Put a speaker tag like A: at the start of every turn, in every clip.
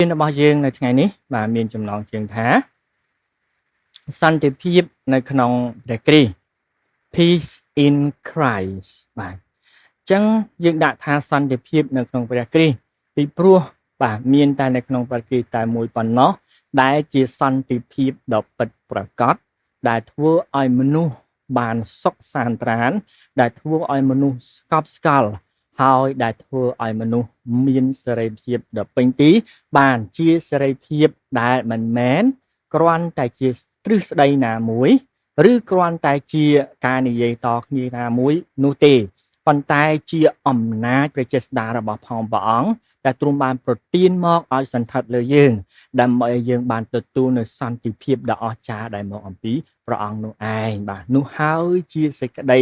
A: របស់យើងនៅថ្ងៃនេះបាទមានចំណងជើងថាសន្តិភាពនៅក្នុងព្រះគ្រីស្ទ Peace in Christ បាទអញ្ចឹងយើងដាក់ថាសន្តិភាពនៅក្នុងព្រះគ្រីស្ទពីព្រោះបាទមានតែនៅក្នុងព្រះគ្រីស្ទតែមួយប៉ុណ្ណោះដែលជាសន្តិភាពដ៏ពិតប្រាកដដែលធ្វើឲ្យមនុស្សបានសុខសាន្តត្រាន ដែលធ្វើឲ្យមនុស្សស្កប់ស្កល់ហើយដែលធ្វើឲ្យមនុស្សមានសេរីភាពដ៏ពេញទី បានជាសេរីភាពដែលមិនមែនគ្រាន់តែជាទ្រឹស្ដីណាមួយ ឬគ្រាន់តែជាការនិយាយតគ្នាណាមួយនោះទេប៉ុន្តែជាអំណាចព្រះចេស្តារបស់ផងព្រះអង្គដែលទ្រង់បានប្រទានមកឲ្យសន្ធិដ្ឋលើយើង ដើម្បីឲ្យយើងបានទទួលនូវសន្តិភាពដ៏អស្ចារ្យដែលមកអំពីព្រះអង្គនោះឯងបាទនោះហើយជាសេចក្តី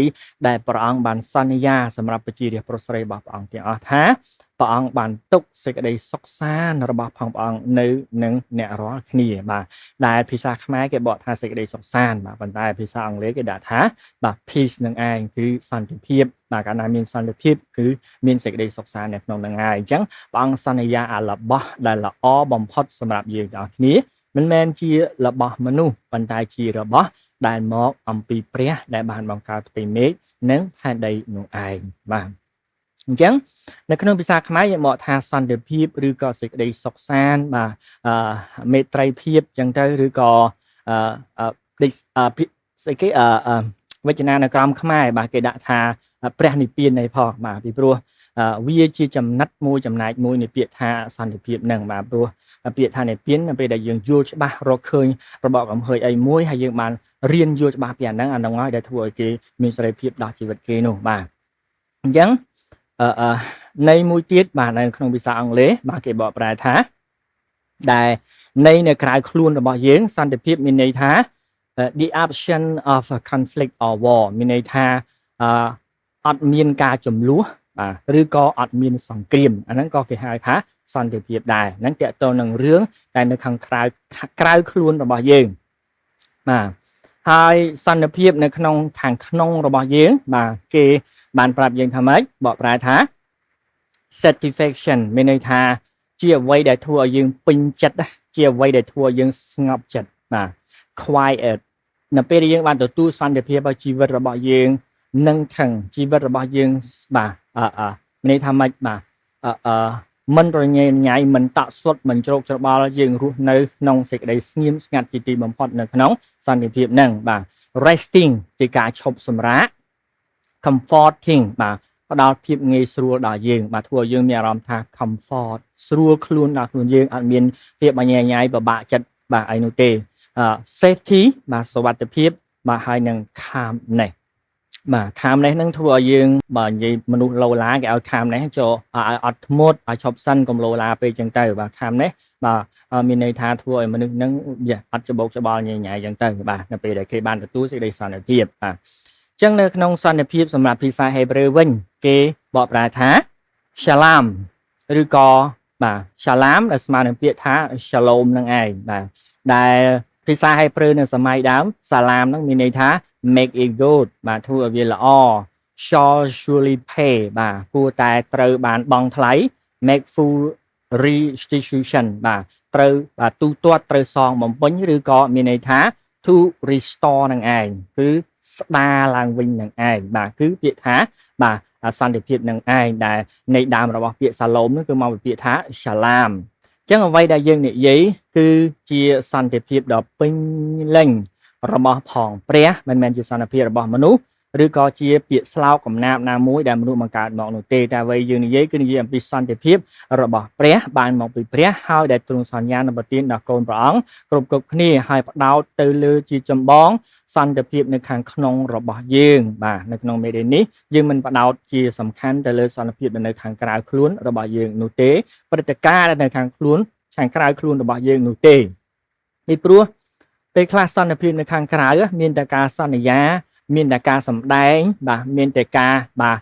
A: ដែលព្រះអង្គបានសន្យាសម្រាប់ប្រជារាស្ត្រប្រុសស្រីរបស់ព្រះអង្គទាំងអស់ថាព្រះអង្គបានទុកសេចក្តីសុខសាន្តរបស់ផងព្រះអង្គនៅនឹងអ្នករាល់គ្នាបាទដែលភាសាខ្មែរគេបកថាសេចក្តីសុខសាន្តបាទប៉ុន្តែភាសាអង់គ្លេសគេដាក់ថាបាទ peace នឹងឯងគឺសន្តិភាពបាទកាលណាមានសន្តិភាពគឺមានសេចក្តីសុខសាន្តនៅក្នុងនឹងហើយអញ្ចឹងព្រះអង្គសន្យាអារបស់ដែលល្អបំផុតសម្រាប់យើងទាំងអស់គ្នាមិនមែនជារបស់មនុស្សប៉ុន្តែជារបស់ដែលមកអំពីព្រះដែលបានបង្កើតផ្ទៃមេឃនិងផែនដីនោះឯងបាទអញ្ចឹងនៅក្នុងភាសាខ្មែរយើងបកថាសន្តិភាពឬក៏សេចក្តីសុខសាន្តបាទអឺមេត្រីភាពអញ្ចឹងទៅឬក៏អឺដូចស្អីគេអឺវចនានៅក្រមខ្មែរបាទគេដាក់ថាព្រះនិព្វាននៃផងបាទពីព្រោះវាជាចំណិតមួយចំណែកមួយនៃពាក្យថាសន្តិភាពនឹងបាទព្រោះពាក្យថានិព្វាននៅពេលដែលយើងយល់ច្បាស់រកឃើញរបបកំហើញអីមួយហើយយើងបានរៀនយល់ច្បាស់ពីអាហ្នឹងអាហ្នឹងហើយដែលធ្វើឲ្យគេមានសេរីភាពដល់ជីវិតគេនោះបាទអញ្ចឹងអឺនៃមួយទៀតបាទនៅក្នុងភាសាអង់គ្លេសបាទគេបកប្រែថាដែលនៃនៅក្រៅខ្លួនរបស់យើងសន្តិភាពមានន័យថា the absence of a conflict or war មានន័យថាអឺអត់មានការចំនួនបាទឬក៏អត់មានសង្គ្រាមអាហ្នឹងក៏គេហៅថាសន្តិភាពដែរហ្នឹងតកតទៅនឹងរឿងដែលនៅខាងក្រៅក្រៅខ្លួនរបស់យើងបាទហើយសន្តិភាពនៅក្នុងខាងក្នុងរបស់យើងបាទគេបានប្រាប់យើងថាម៉េចបកប្រែថា satisfaction មានន័យថាជាអ្វីដែលធ្វើឲ្យយើងពេញចិត្តជាអ្វីដែលធ្វើឲ្យយើងស្ងប់ចិត្តបាទ quiet នៅពេលដែលយើងបានទទួលសន្តិភាពឲ្យជីវិតរបស់យើងនឹងថឹងជីវិតរបស់យើងបាទអអមានន័យថាម៉េចបាទអអមិនរញ៉េរញ៉ៃមិនតក់ស្លុតមិនជ្រោកច្របល់យើងរស់នៅក្នុងសេចក្តីស្ងៀមស្ងាត់ជាទីបំផុតនៅក្នុងសន្តិភាពនឹងបាទ resting ជាការឈប់សម្រាក comforting បាទផ្ដល់ភាពងាយស្រួលដល់យើងបាទធ្វើឲ្យយើងមានអារម្មណ៍ថា comfort ស្រួលខ្លួនដល់ខ្លួនយើងអត់មានភាពបញ្ញាញ៉ៃពិបាកចិត្តបាទអីនោះទេ safety បាទសុវត្ថិភាពបាទហើយនឹង calmness បាទ calmness ហ្នឹងធ្វើឲ្យយើងបើនិយាយមនុស្សឡូឡាគេឲ្យ calmness ចូលឲ្យអត់ធ្មត់ឲ្យឈប់សិនកុំឡូឡាពេកចឹងទៅបាទ calmness បាទមានន័យថាធ្វើឲ្យមនុស្សហ្នឹងអត់ច្បោកច្បល់ញ៉ៃញ៉ៃចឹងទៅបាទនៅពេលដែលគេបានទទួលសេចក្តីសន្តិភាពបាទចឹងនៅក្នុងសន្តិភាពសម្រាប់ភាសាហេប្រឺវិញគេបកប្រែថា shalom ឬក៏បាទ shalom ដែលស្មើនឹងពាក្យថា shalom នឹងឯងបាទដែលភាសាហេប្រឺនៅសម័យដើម salam ហ្នឹងមានន័យថា make it good បាទធ្វើឲ្យវាល្អ shall surely pay បាទគួរតែត្រូវបានបង់ថ្លៃ make full restitution បាទត្រូវបាទទូទាត់ត្រូវសងបំពេញឬក៏មានន័យថា to restore នឹងឯងគឺស្ដារឡើងវិញនឹងឯងបាទគឺពាក្យថាបាទសន្តិភាពនឹងឯងដែលនៃដើមរបស់ពាក្យសាឡូមនោះគឺមកពីពាក្យថា shalom ចឹងអ្វីដែលយើងនិយាយគឺជាសន្តិភាពដ៏ពេញលេញរបស់ផងព្រះមិនមែនជាសន្តិភាពរបស់មនុស្សឬក៏ជាពាក្យស្លោកកំណាព្យណាមួយដែលមនុស្សបង្កើតមកនោះទេតែអ្វីយើងនិយាយគឺនិយាយអំពីសន្តិភាពរបស់ព្រះបានមកពីព្រះហើយដែលទ្រង់សន្យានឹងប្រទានដល់កូនព្រះអង្គគ្រប់គ្រប់គ្នាហើយផ្ដោតទៅលើជាចម្បងសន្តិភាពនៅខាងក្នុងរបស់យើងបាទនៅក្នុងមេរៀននេះយើងមិនផ្ដោតជាសំខាន់ទៅលើសន្តិភាពនៅខាងក្រៅខ្លួនរបស់យើងនោះទេព្រឹត្តិការណ៍ដែលនៅខាងខ្លួនខាងក្រៅខ្លួនរបស់យើងនោះទេពីព្រោះពេលខ្លះសន្តិភាពនៅខាងក្រៅមានតែការសន្យាមានតែការសម្ដែងបាទមានតែការបាទ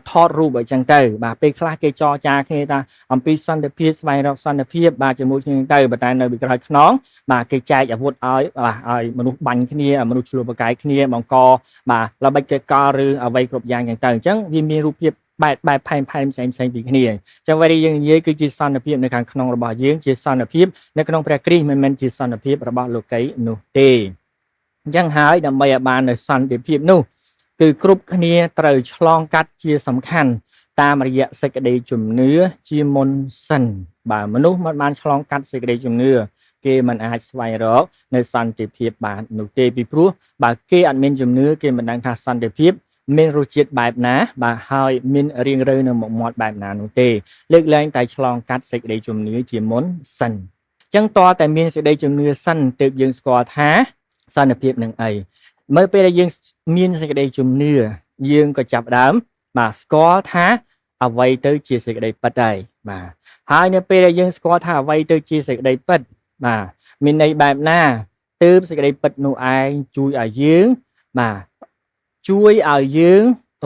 A: ថតរូបអីចឹងទៅបាទពេលខ្លះគេចរចាគ្នាថាអំពីសន្តិភាពស្វែងរកសន្តិភាពបាទជាមួយគ្នាទៅប៉ុន្តែនៅពីក្រោយខ្នងបាទគេចែកអាវុធឲ្យបាទឲ្យមនុស្សបាញ់គ្នាមនុស្សឆ្លោះប្រកែកគ្នាបង្កបាទល្បិចកលឬអ្វីគ្រប់យ៉ាងចឹងទៅអញ្ចឹងវាមានរូបភាព បែបបែបផែនផែនផ្សេងផ្សេងពីគ្នាអញ្ចឹងអ្វីដែលយើងនិយាយគឺជាសន្តិភាពនៅខាងក្នុងរបស់យើងជាសន្តិភាពនៅក្នុងព្រះគ្រីស្ទមិនមែនជាសន្តិភាពរបស់លោកីនោះទេអញ្ចឹងហើយដើម្បីឲ្យបាននៅសន្តិភាពនោះគឺគ្រប់គ្នាត្រូវឆ្លងកាត់ជាសំខាន់តាមរយៈសេចក្តីជំនឿជាមុនសិនបើមនុស្សមិនបានឆ្លងកាត់សេចក្តីជំនឿគេមិនអាចស្វែងរកនៅសន្តិភាពបាននោះទេពីព្រោះបើគេអត់មានជំនឿគេមិនដឹងថាសន្តិភាពមានរសជាតិបែបណាបាទហើយមានរាងរើនៅមុខមាត់បែបណានោះទេលើកលែងតែឆ្លងកាត់សេចក្តីជំនឿជាមុនសិនអញ្ចឹងតើតែមានសេចក្តីជំនឿសិនទើបយើងស្គាល់ថាសន្តិភាពនឹងអីមើលពេលដែលយើងមានសេចក្តីជំនឿយើងក៏ចាប់ដើមបាទស្គាល់ថាអ្វីទៅជាសេចក្តីពិតហើយបាទហើយនៅពេលដែលយើងស្គាល់ថាអ្វីទៅជាសេចក្តីពិតបាទមានន័យបែបណាទើបសេចក្តីពិតនោះឯងជួយឲ្យយើងបាទជួយឲ្យយើង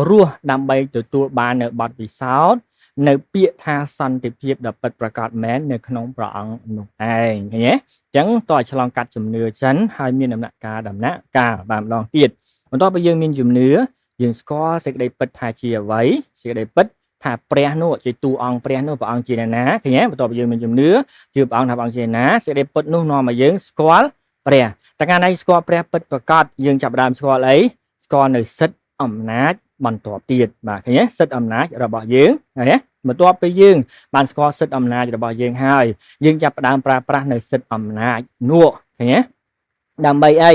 A: រស់ដើម្បីទទួលបាននៅបទពិសោធន៍នៅពាក្យថាសន្តិភាពដ៏ពិតប្រាកដមែននៅក្នុងព្រះអង្គនោះឯងឃើញទេអញ្ចឹងតើឆ្លងកាត់ជំនឿចិនហើយមានដំណាក់កាលដំណាក់កាលបាទម្ដងទៀតបន្ទាប់ពីយើងមានជំនឿយើងស្គាល់សេចក្តីពិតថាជាអ្វីសេចក្តីពិតថាព្រះនោះជាតួអង្គព្រះនោះព្រះអង្គជាអ្នកណាឃើញទេបន្ទាប់ពីយើងមានជំនឿជឿព្រះអង្គថាព្រះអង្គជាអ្នកណាសេចក្តីពិតនោះនាំឲ្យយើងស្គាល់ព្រះតែកាលណាស្គាល់ព្រះពិតប្រាកដយើងចាប់ផ្ដើមស្គាល់អីស្គាល់នៅសិទ្ធិអំណាចបន្ទាប់ទៀតបាទឃើញទេសិទ្ធិអំណាចរបស់យើងឃើញទេបន្ទាប់ពីយើងបានស្គាល់សិទ្ធិអំណាចរបស់យើងហើយយើងចាប់ផ្ដើមប្រើប្រាស់នៅសិទ្ធិអំណាចនោះឃើញទេដើម្បីអី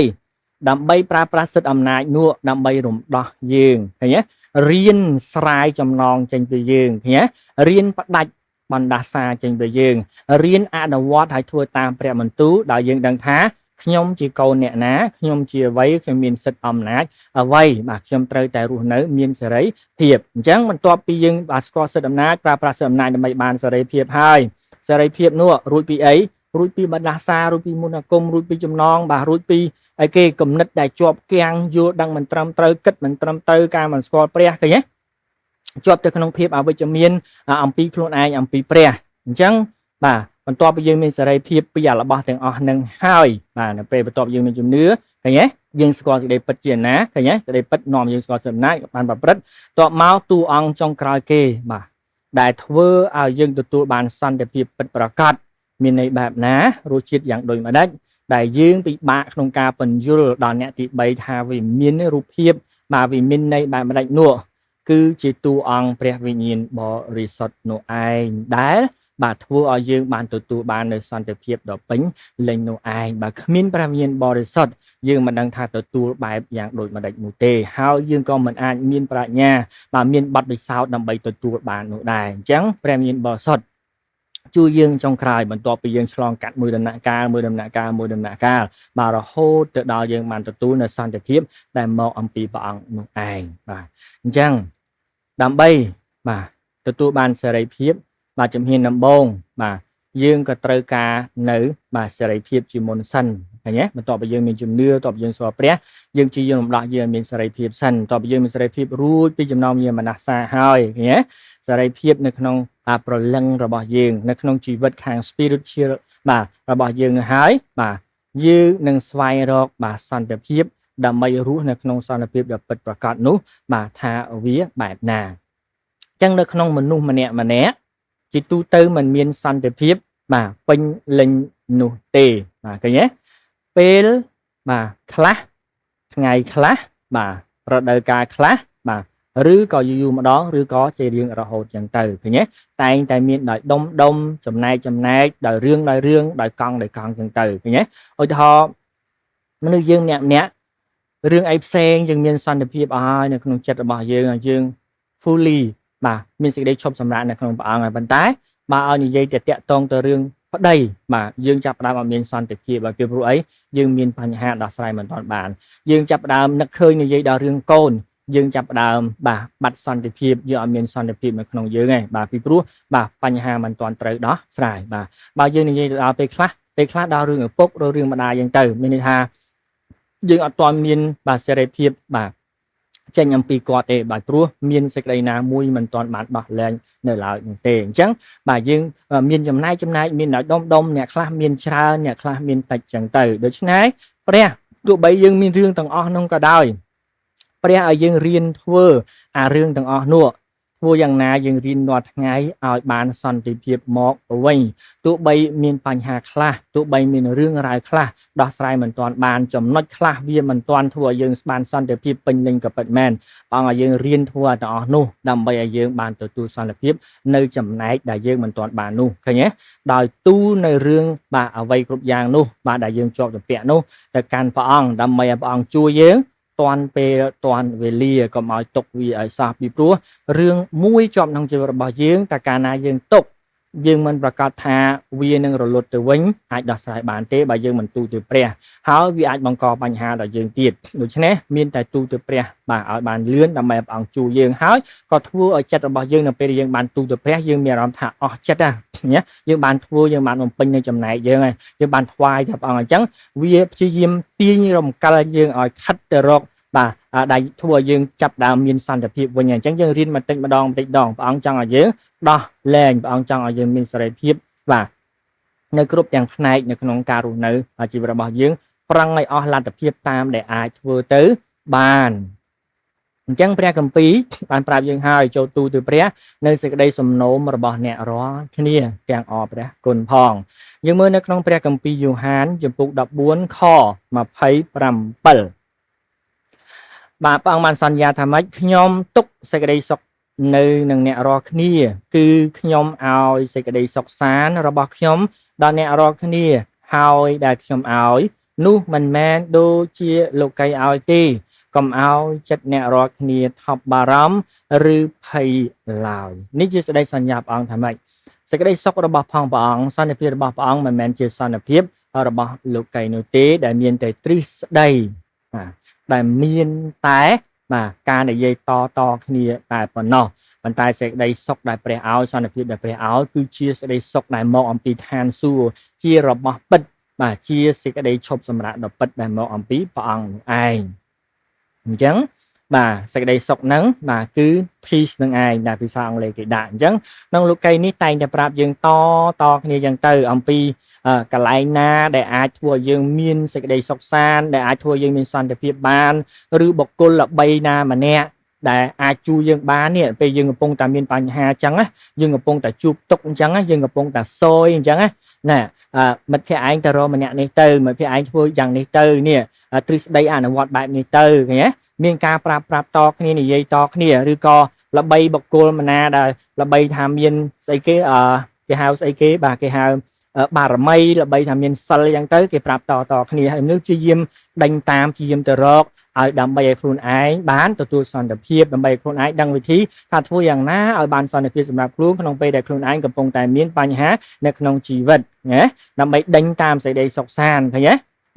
A: ដើម្បីប្រើប្រាស់សិទ្ធិអំណាចនោះដើម្បីរំដោះយើងឃើញទេរៀនស្រាយចំណងចេញពីយើងឃើញទេរៀនផ្ដាច់បណ្ដាសាចេញពីយើងរៀនអនុវត្តឲ្យធ្វើតាមព្រះបន្ទូលដោយយើងដឹងថាខ្ញុំជាកូនអ្នកណាខ្ញុំជាអ្វីខ្ញុំមានសិទ្ធិអំណាចអ្វីបាទខ្ញុំត្រូវតែរស់នៅមានសេរីភាពអញ្ចឹងបន្ទាប់ពីយើងបាទស្គាល់សិទ្ធិអំណាចប្រើប្រាស់សិទ្ធិអំណាចដើម្បីបានសេរីភាពហើយសេរីភាពនោះរួចពីអីរួចពីបណ្ដាសារួចពីមន្តអាគមរួចពីចំណងបាទរួចពីអីគេគំនិតដែលជាប់គាំងយល់ដឹងមិនត្រឹមត្រូវគិតមិនត្រឹមត្រូវការមិនស្គាល់ព្រះឃើញទេជាប់ទៅក្នុងភាពអវិជ្ជមានអំពីខ្លួនឯងអំពីព្រះអញ្ចឹងបាទបន្ទាប់ពីយើងមានសេរីភាពពីអារបស់ទាំងអស់នឹងហើយបាទនៅពេលបន្ទាប់យើងមានជំនឿឃើញទេយើងស្គាល់សេចក្តីពិតជាណាឃើញទេសេចក្តីពិតនាំយើងស្គាល់សិទ្ធិអំណាចបានប្រព្រឹត្តតបមកតួអង្គចុងក្រោយគេបាទដែលធ្វើឲ្យយើងទទួលបានសន្តិភាពពិតប្រាកដមានន័យបែបណារសជាតិយ៉ាងដូចម្ដេចដែលយើងពិបាកក្នុងការបញ្យល់ដល់អ្នកទី3ថាវាមានរូបភាពបាទវាមានន័យបែបម្ដេចនោះគឺជាតួអង្គព្រះវិញ្ញាណបរិសុទ្ធនោះឯងដែលបាទធ្វើឲ្យយើងបានទទួលបាននូវសន្តិភាពដ៏ពេញលេញនោះឯងបើគ្មានព្រះវិញ្ញាណបរិសុទ្ធយើងមិនដឹងថាទទួលបែបយ៉ាងដូចម្ដេចនោះទេហើយយើងក៏មិនអាចមានប្រាជ្ញាបាទមានបទពិសោធន៍ដើម្បីទទួលបាននោះដែរអញ្ចឹងព្រះវិញ្ញាណបរិសុទ្ធជួយយើងចុងក្រោយបន្ទាប់ពីយើងឆ្លងកាត់មួយដំណាក់កាលមួយដំណាក់កាលមួយដំណាក់កាលបាទរហូតទៅដល់យើងបានទទួលនូវសន្តិភាពដែលមកអំពីព្រះអង្គនោះឯងបាទអញ្ចឹងដើម្បីបាទទទួលបានសេរីភាពបាទជំហានដំបូងបាទយើងក៏ត្រូវការនៅបាទសេរីភាពជាមុនសិនឃើញទេបន្ទាប់ពីយើងមានជំនឿបន្ទាប់ពីយើងស្គាល់ព្រះយើងជាយើងរំដោះយើងមានសេរីភាពសិនបន្ទាប់ពីយើងមានសេរីភាពរួចពីចំណោមយើងមនសាហើយឃើញទេសេរីភាពនៅក្នុងប្រលឹងរបស់យើងនៅក្នុងជីវិតខាង spiritual បាទរបស់យើងនោះហើយបាទយើងនឹងស្វែងរកបាទសន្តិភាពដើម្បីរស់នៅក្នុងសន្តិភាពដ៏ពិតប្រាកដនោះបាទថាវាបែបណាអញ្ចឹងនៅក្នុងមនុស្សម្នាក់ម្នាក់ជាទូទៅมันមានសន្តិភាពបាទពេញលេញនោះទេបាទឃើញទេពេលបាទខ្លះថ្ងៃខ្លះបាទរដូវកាលខ្លះបាទឬក៏យូរយូរម្ដងឬក៏ជារៀងរហូតចឹងទៅឃើញទេតែងតែមានដោយដុំដុំចំណែកចំណែកដោយរឿងដោយរឿងដោយកង់ដោយកង់ចឹងទៅឃើញទេឧទាហរណ៍មនុស្សយើងអ្នកអ្នករឿងអីផ្សេងយើងមានសន្តិភាពអស់ហើយនៅក្នុងចិត្តរបស់យើងយើង fully បាទមានសេចក្តីឈប់សម្រាកនៅក្នុងព្រះអង្គហើយប៉ុន្តែបើឲ្យនិយាយតែតាក់ទងទៅរឿងប្តីបាទយើងចាប់ផ្ដើមអត់មានសន្តិភាពបាទពីព្រោះអីយើងមានបញ្ហាដោះស្រាយមិនទាន់បានយើងចាប់ផ្ដើមនឹកឃើញនិយាយដល់រឿងកូនយើងចាប់ផ្ដើមបាទបាត់សន្តិភាពយើងអត់មានសន្តិភាពនៅក្នុងយើងឯងបាទពីព្រោះបាទបញ្ហាមិនទាន់ត្រូវដោះស្រាយបាទបើយើងនិយាយទៅដល់ពេលខ្លះពេលខ្លះដល់រឿងឪពុកឬរឿងម្ដាយយើងទៅមានន័យថាយើងអត់ទាន់មានបាទសេរីភាពបាទចេញអំពីគាត់ទេបាទព្រោះមានសេចក្តីណាមួយមិនទាន់បានដោះលែងនៅឡើយនោះទេអញ្ចឹងបាទយើងមានចំណែកចំណែកមានដល់ដុំដុំអ្នកខ្លះមានច្រើនអ្នកខ្លះមានតិចចឹងទៅដូច្នេះព្រះទោះបីយើងមានរឿងទាំងអស់នោះក៏ដោយព្រះឲ្យយើងរៀនធ្វើអារឿងទាំងអស់នោះធ្វើ ធ្វើយ៉ាងណាយើងរៀនរាល់ថ្ងៃឲ្យបានសន្តិភាពមកវិញទោះបីមានបញ្ហាខ្លះទោះបីមានរឿងរ៉ាវខ្លះដោះស្រាយមិនទាន់បានចំណុចខ្លះវាមិនទាន់ធ្វើឲ្យយើងបានសន្តិភាពពេញលេញក៏ពិតមែនព្រះអង្គឲ្យយើងរៀនធ្វើឲ្យទាំងអស់នោះដើម្បីឲ្យយើងបានទទួលសន្តិភាពនៅចំណែកដែលយើងមិនទាន់បាននោះឃើញទេដោយទូលនៅរឿងបាទអ្វីគ្រប់យ៉ាងនោះបាទដែលយើងជាប់ជំពាក់នោះទៅកាន់ព្រះអង្គដើម្បីឲ្យព្រះអង្គជួយយើងទាន់ពេលទាន់វេលាកុំឲ្យទុកវាឲ្យសោះពីព្រោះរឿងមួយជាប់ក្នុងជីវិតរបស់យើងតែកាលណាយើងទុកយើងមិនប្រកាសថាវានឹងរលត់ទៅវិញអាចដោះស្រាយបានទេបើយើងមិនទូលទៅព្រះហើយវាអាចបង្កបញ្ហាដល់យើងទៀតដូច្នេះមានតែទូលទៅព្រះបាទឲ្យបានលឿនដើម្បីឲ្យព្រះអង្គជួយយើងហើយក៏ធ្វើឲ្យចិត្តរបស់យើងនៅពេលដែលយើងបានទូលទៅព្រះយើងមានអារម្មណ៍ថាអស់ចិត្តណាយើងបានធ្វើយើងបានបំពេញនៅចំណែកយើងហើយយើងបានថ្វាយទៅព្រះអង្គអញ្ចឹងវាព្យាយាមទាញរំកិលយើងឲ្យខិតទៅរកបាទដែលធ្វើឲ្យយើងចាប់ដើមមានសន្តិភាពវិញអញ្ចឹងយើងរៀនបន្តិចម្ដងបន្តិចម្ដងព្រះអង្គចង់ឲ្យយើងដោះលែងព្រះអង្គចង់ឲ្យយើងមានសេរីភាពបាទនៅគ្រប់ទាំងផ្នែកនៅក្នុងការរស់នៅជីវិតរបស់យើងប្រឹងឲ្យអស់លទ្ធភាពតាមដែលអាចធ្វើទៅបានអញ្ចឹងព្រះគម្ពីរបានប្រាប់យើងហើយចូលទូទៅព្រះនៅសេចក្តីសំណូមរបស់អ្នករាល់គ្នាទាំងអរព្រះគុណផងយើងមើលនៅក្នុងព្រះគម្ពីរយ៉ូហានជំពូក14ខ27បាទព្រះអង្គបានសន្យាថាម៉េចខ្ញុំទុកសេចក្តីសុខនៅនឹងអ្នករាល់គ្នាគឺខ្ញុំឲ្យសេចក្តីសុខសាន្តរបស់ខ្ញុំដល់អ្នករាល់គ្នាហើយដែលខ្ញុំឲ្យនោះមិនមែនដូចជាលោកីឲ្យទេកុំឲ្យចិត្តអ្នករាល់គ្នាថប់បារម្ភឬភ័យឡើយនេះជាសេចក្តីសន្យាព្រះអង្គថាម៉េចសេចក្តីសុខរបស់ផងព្រះអង្គសន្តិភាពរបស់ព្រះអង្គមិនមែនជាសន្តិភាពរបស់លោកីនោះទេដែលមានតែទ្រឹស្ដីបាទដែលមានតែបាទការនិយាយតតគ្នាតែប៉ុណ្ណោះប៉ុន្តែសេចក្តីសុខដែលព្រះឲ្យសន្តិភាពដែលព្រះឲ្យគឺជាសេចក្តីសុខដែលមកអំពីឋានសួគ៌ជារបស់ពិតបាទជាសេចក្តីឈប់សម្រាកដ៏ពិតដែលមកអំពីព្រះអង្គនោះឯងអញ្ចឹងបាទសេចក្តីសុខហ្នឹងបាទគឺ peace នឹងឯងដែលភាសាអង់គ្លេសគេដាក់អញ្ចឹងក្នុងលោកីនេះតែងតែប្រាប់យើងតតគ្នាយ៉ាងទៅអំពីកន្លែងណាដែលអាចធ្វើឲ្យយើងមានសេចក្តីសុខសាន្តដែលអាចធ្វើឲ្យយើងមានសន្តិភាពបានឬបុគ្គលល្បីណាម្នាក់ដែលអាចជួយយើងបាននេះពេលយើងកំពុងតែមានបញ្ហាអញ្ចឹងណាយើងកំពុងតែជួបទុក្ខអញ្ចឹងណាយើងកំពុងតែសយអញ្ចឹងណាណាមិត្តភក្តិឯងទៅរកម្នាក់នេះទៅមិត្តភក្តិឯងធ្វើយ៉ាងនេះទៅនេះទ្រឹស្ដីអនុវត្តបែបនេះទៅឃើញទេមានការប្រាប់ប្រាប់តគ្នានិយាយតគ្នាឬក៏ល្បីបុគ្គលម្នាដែលល្បីថាមានស្អីគេអឺគេហៅស្អីគេបាទគេហៅបារមីល្បីថាមានសិលអញ្ចឹងទៅគេប្រាប់តតគ្នាហើយមនុស្សព្យាយាមដេញតាមព្យាយាមទៅរកឲ្យដើម្បីឲ្យខ្លួនឯងបានទទួលសន្តិភាពដើម្បីឲ្យខ្លួនឯងដឹងវិធីថាធ្វើយ៉ាងណាឲ្យបានសន្តិភាពសម្រាប់ខ្លួនក្នុងពេលដែលខ្លួនឯងកំពុងតែមានបញ្ហានៅក្នុងជីវិតណាដើម្បីដេញតាមសេចក្តីសុខសាន្តឃើញទេ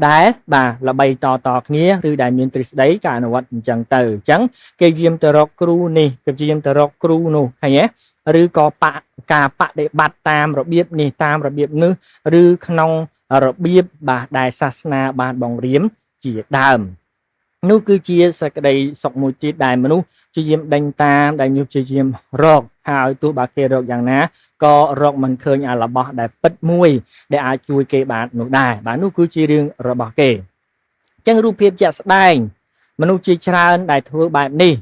A: ដែលបាទល្បីតតគ្នាឬដែលមានទ្រឹស្ដីការអនុវត្តអញ្ចឹងទៅអញ្ចឹងគេយាមទៅរកគ្រូនេះគេយាមទៅរកគ្រូនោះឃើញទេឬក៏បការបដិបត្តិតាមរបៀបនេះតាមរបៀបនេះឬក្នុងរបៀបបាទដែលសាសនាបានបង្រៀនជាដើមនោះគឺជាសេចក្តីសុខមួយទៀតដែលមនុស្សព្យាយាមដេញតាមដែលមនុស្សព្យាយាមរកហើយទោះបើគេរកយ៉ាងណាក៏រកមិនឃើញអារបស់ដែលពិតមួយដែលអាចជួយគេបាននោះដែរបាទនោះគឺជារឿងរបស់គេអញ្ចឹងរូបភាពជាក់ស្ដែងមនុស្សជាច្រើនដែលធ្វើបែបនេះ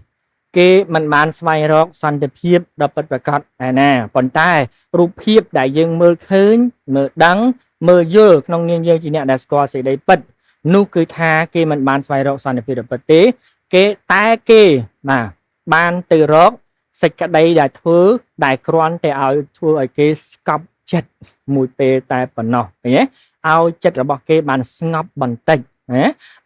A: គេមិនបានស្វែងរកសន្តិភាពដ៏ពិតប្រាកដឯណាប៉ុន្តែរូបភាពដែលយើងមើលឃើញមើលដឹងមើលយល់ក្នុងនាមយើងជាអ្នកដែលស្គាល់សេចក្តីពិតនោះគឺថាគេមិនបានស្វែងរកសន្តិភាពដ៏ពិតទេគេតែគេបាទបានទៅរកសេចក្តីដែលធ្វើដែលគ្រាន់តែឲ្យធ្វើឲ្យគេស្កប់ចិត្តមួយពេលតែប៉ុណ្ណោះឃើញទេឲ្យចិត្តរបស់គេបានស្ងប់បន្តិចណា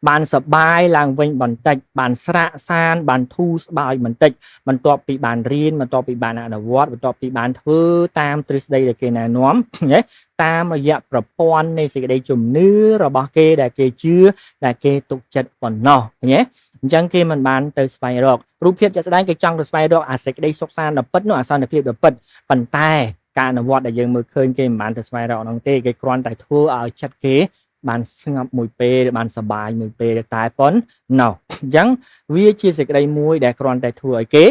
A: បានសបាយឡើងវិញបន្តិចបានស្រាកសានបានធូរស្បើយបន្តិចបន្ទាប់ពីបានរៀនបន្ទាប់ពីបានអនុវត្តបន្ទាប់ពីបានធ្វើតាមទ្រឹស្ដីដែលគេណែនាំណាតាមរយៈប្រព័ន្ធនៃសេចក្តីជំនឿរបស់គេដែលគេជឿដែលគេទុកចិត្តប៉ុណ្ណោះឃើញទេអញ្ចឹងគេមិនបានទៅស្វែងរករូបភាពជាក់ស្ដែងគេចង់ទៅស្វែងរកអាសេចក្តីសុខសាន្តដ៏ពិតនោះអាសន្តិភាពដ៏ពិតប៉ុន្តែការអនុវត្តដែលយើងមើលឃើញគេមិនបានទៅស្វែងរកនោះទេគេគ្រាន់តែធ្វើឲ្យចិត្តគេបានស្ងប់មួយពេលបានសប្បាយមួយពេលតែប៉ុណ្ណោះអញ្ចឹងវាជាសេចក្តីមួយដែលគ្រាន់តែធ្វើឲ្យគេ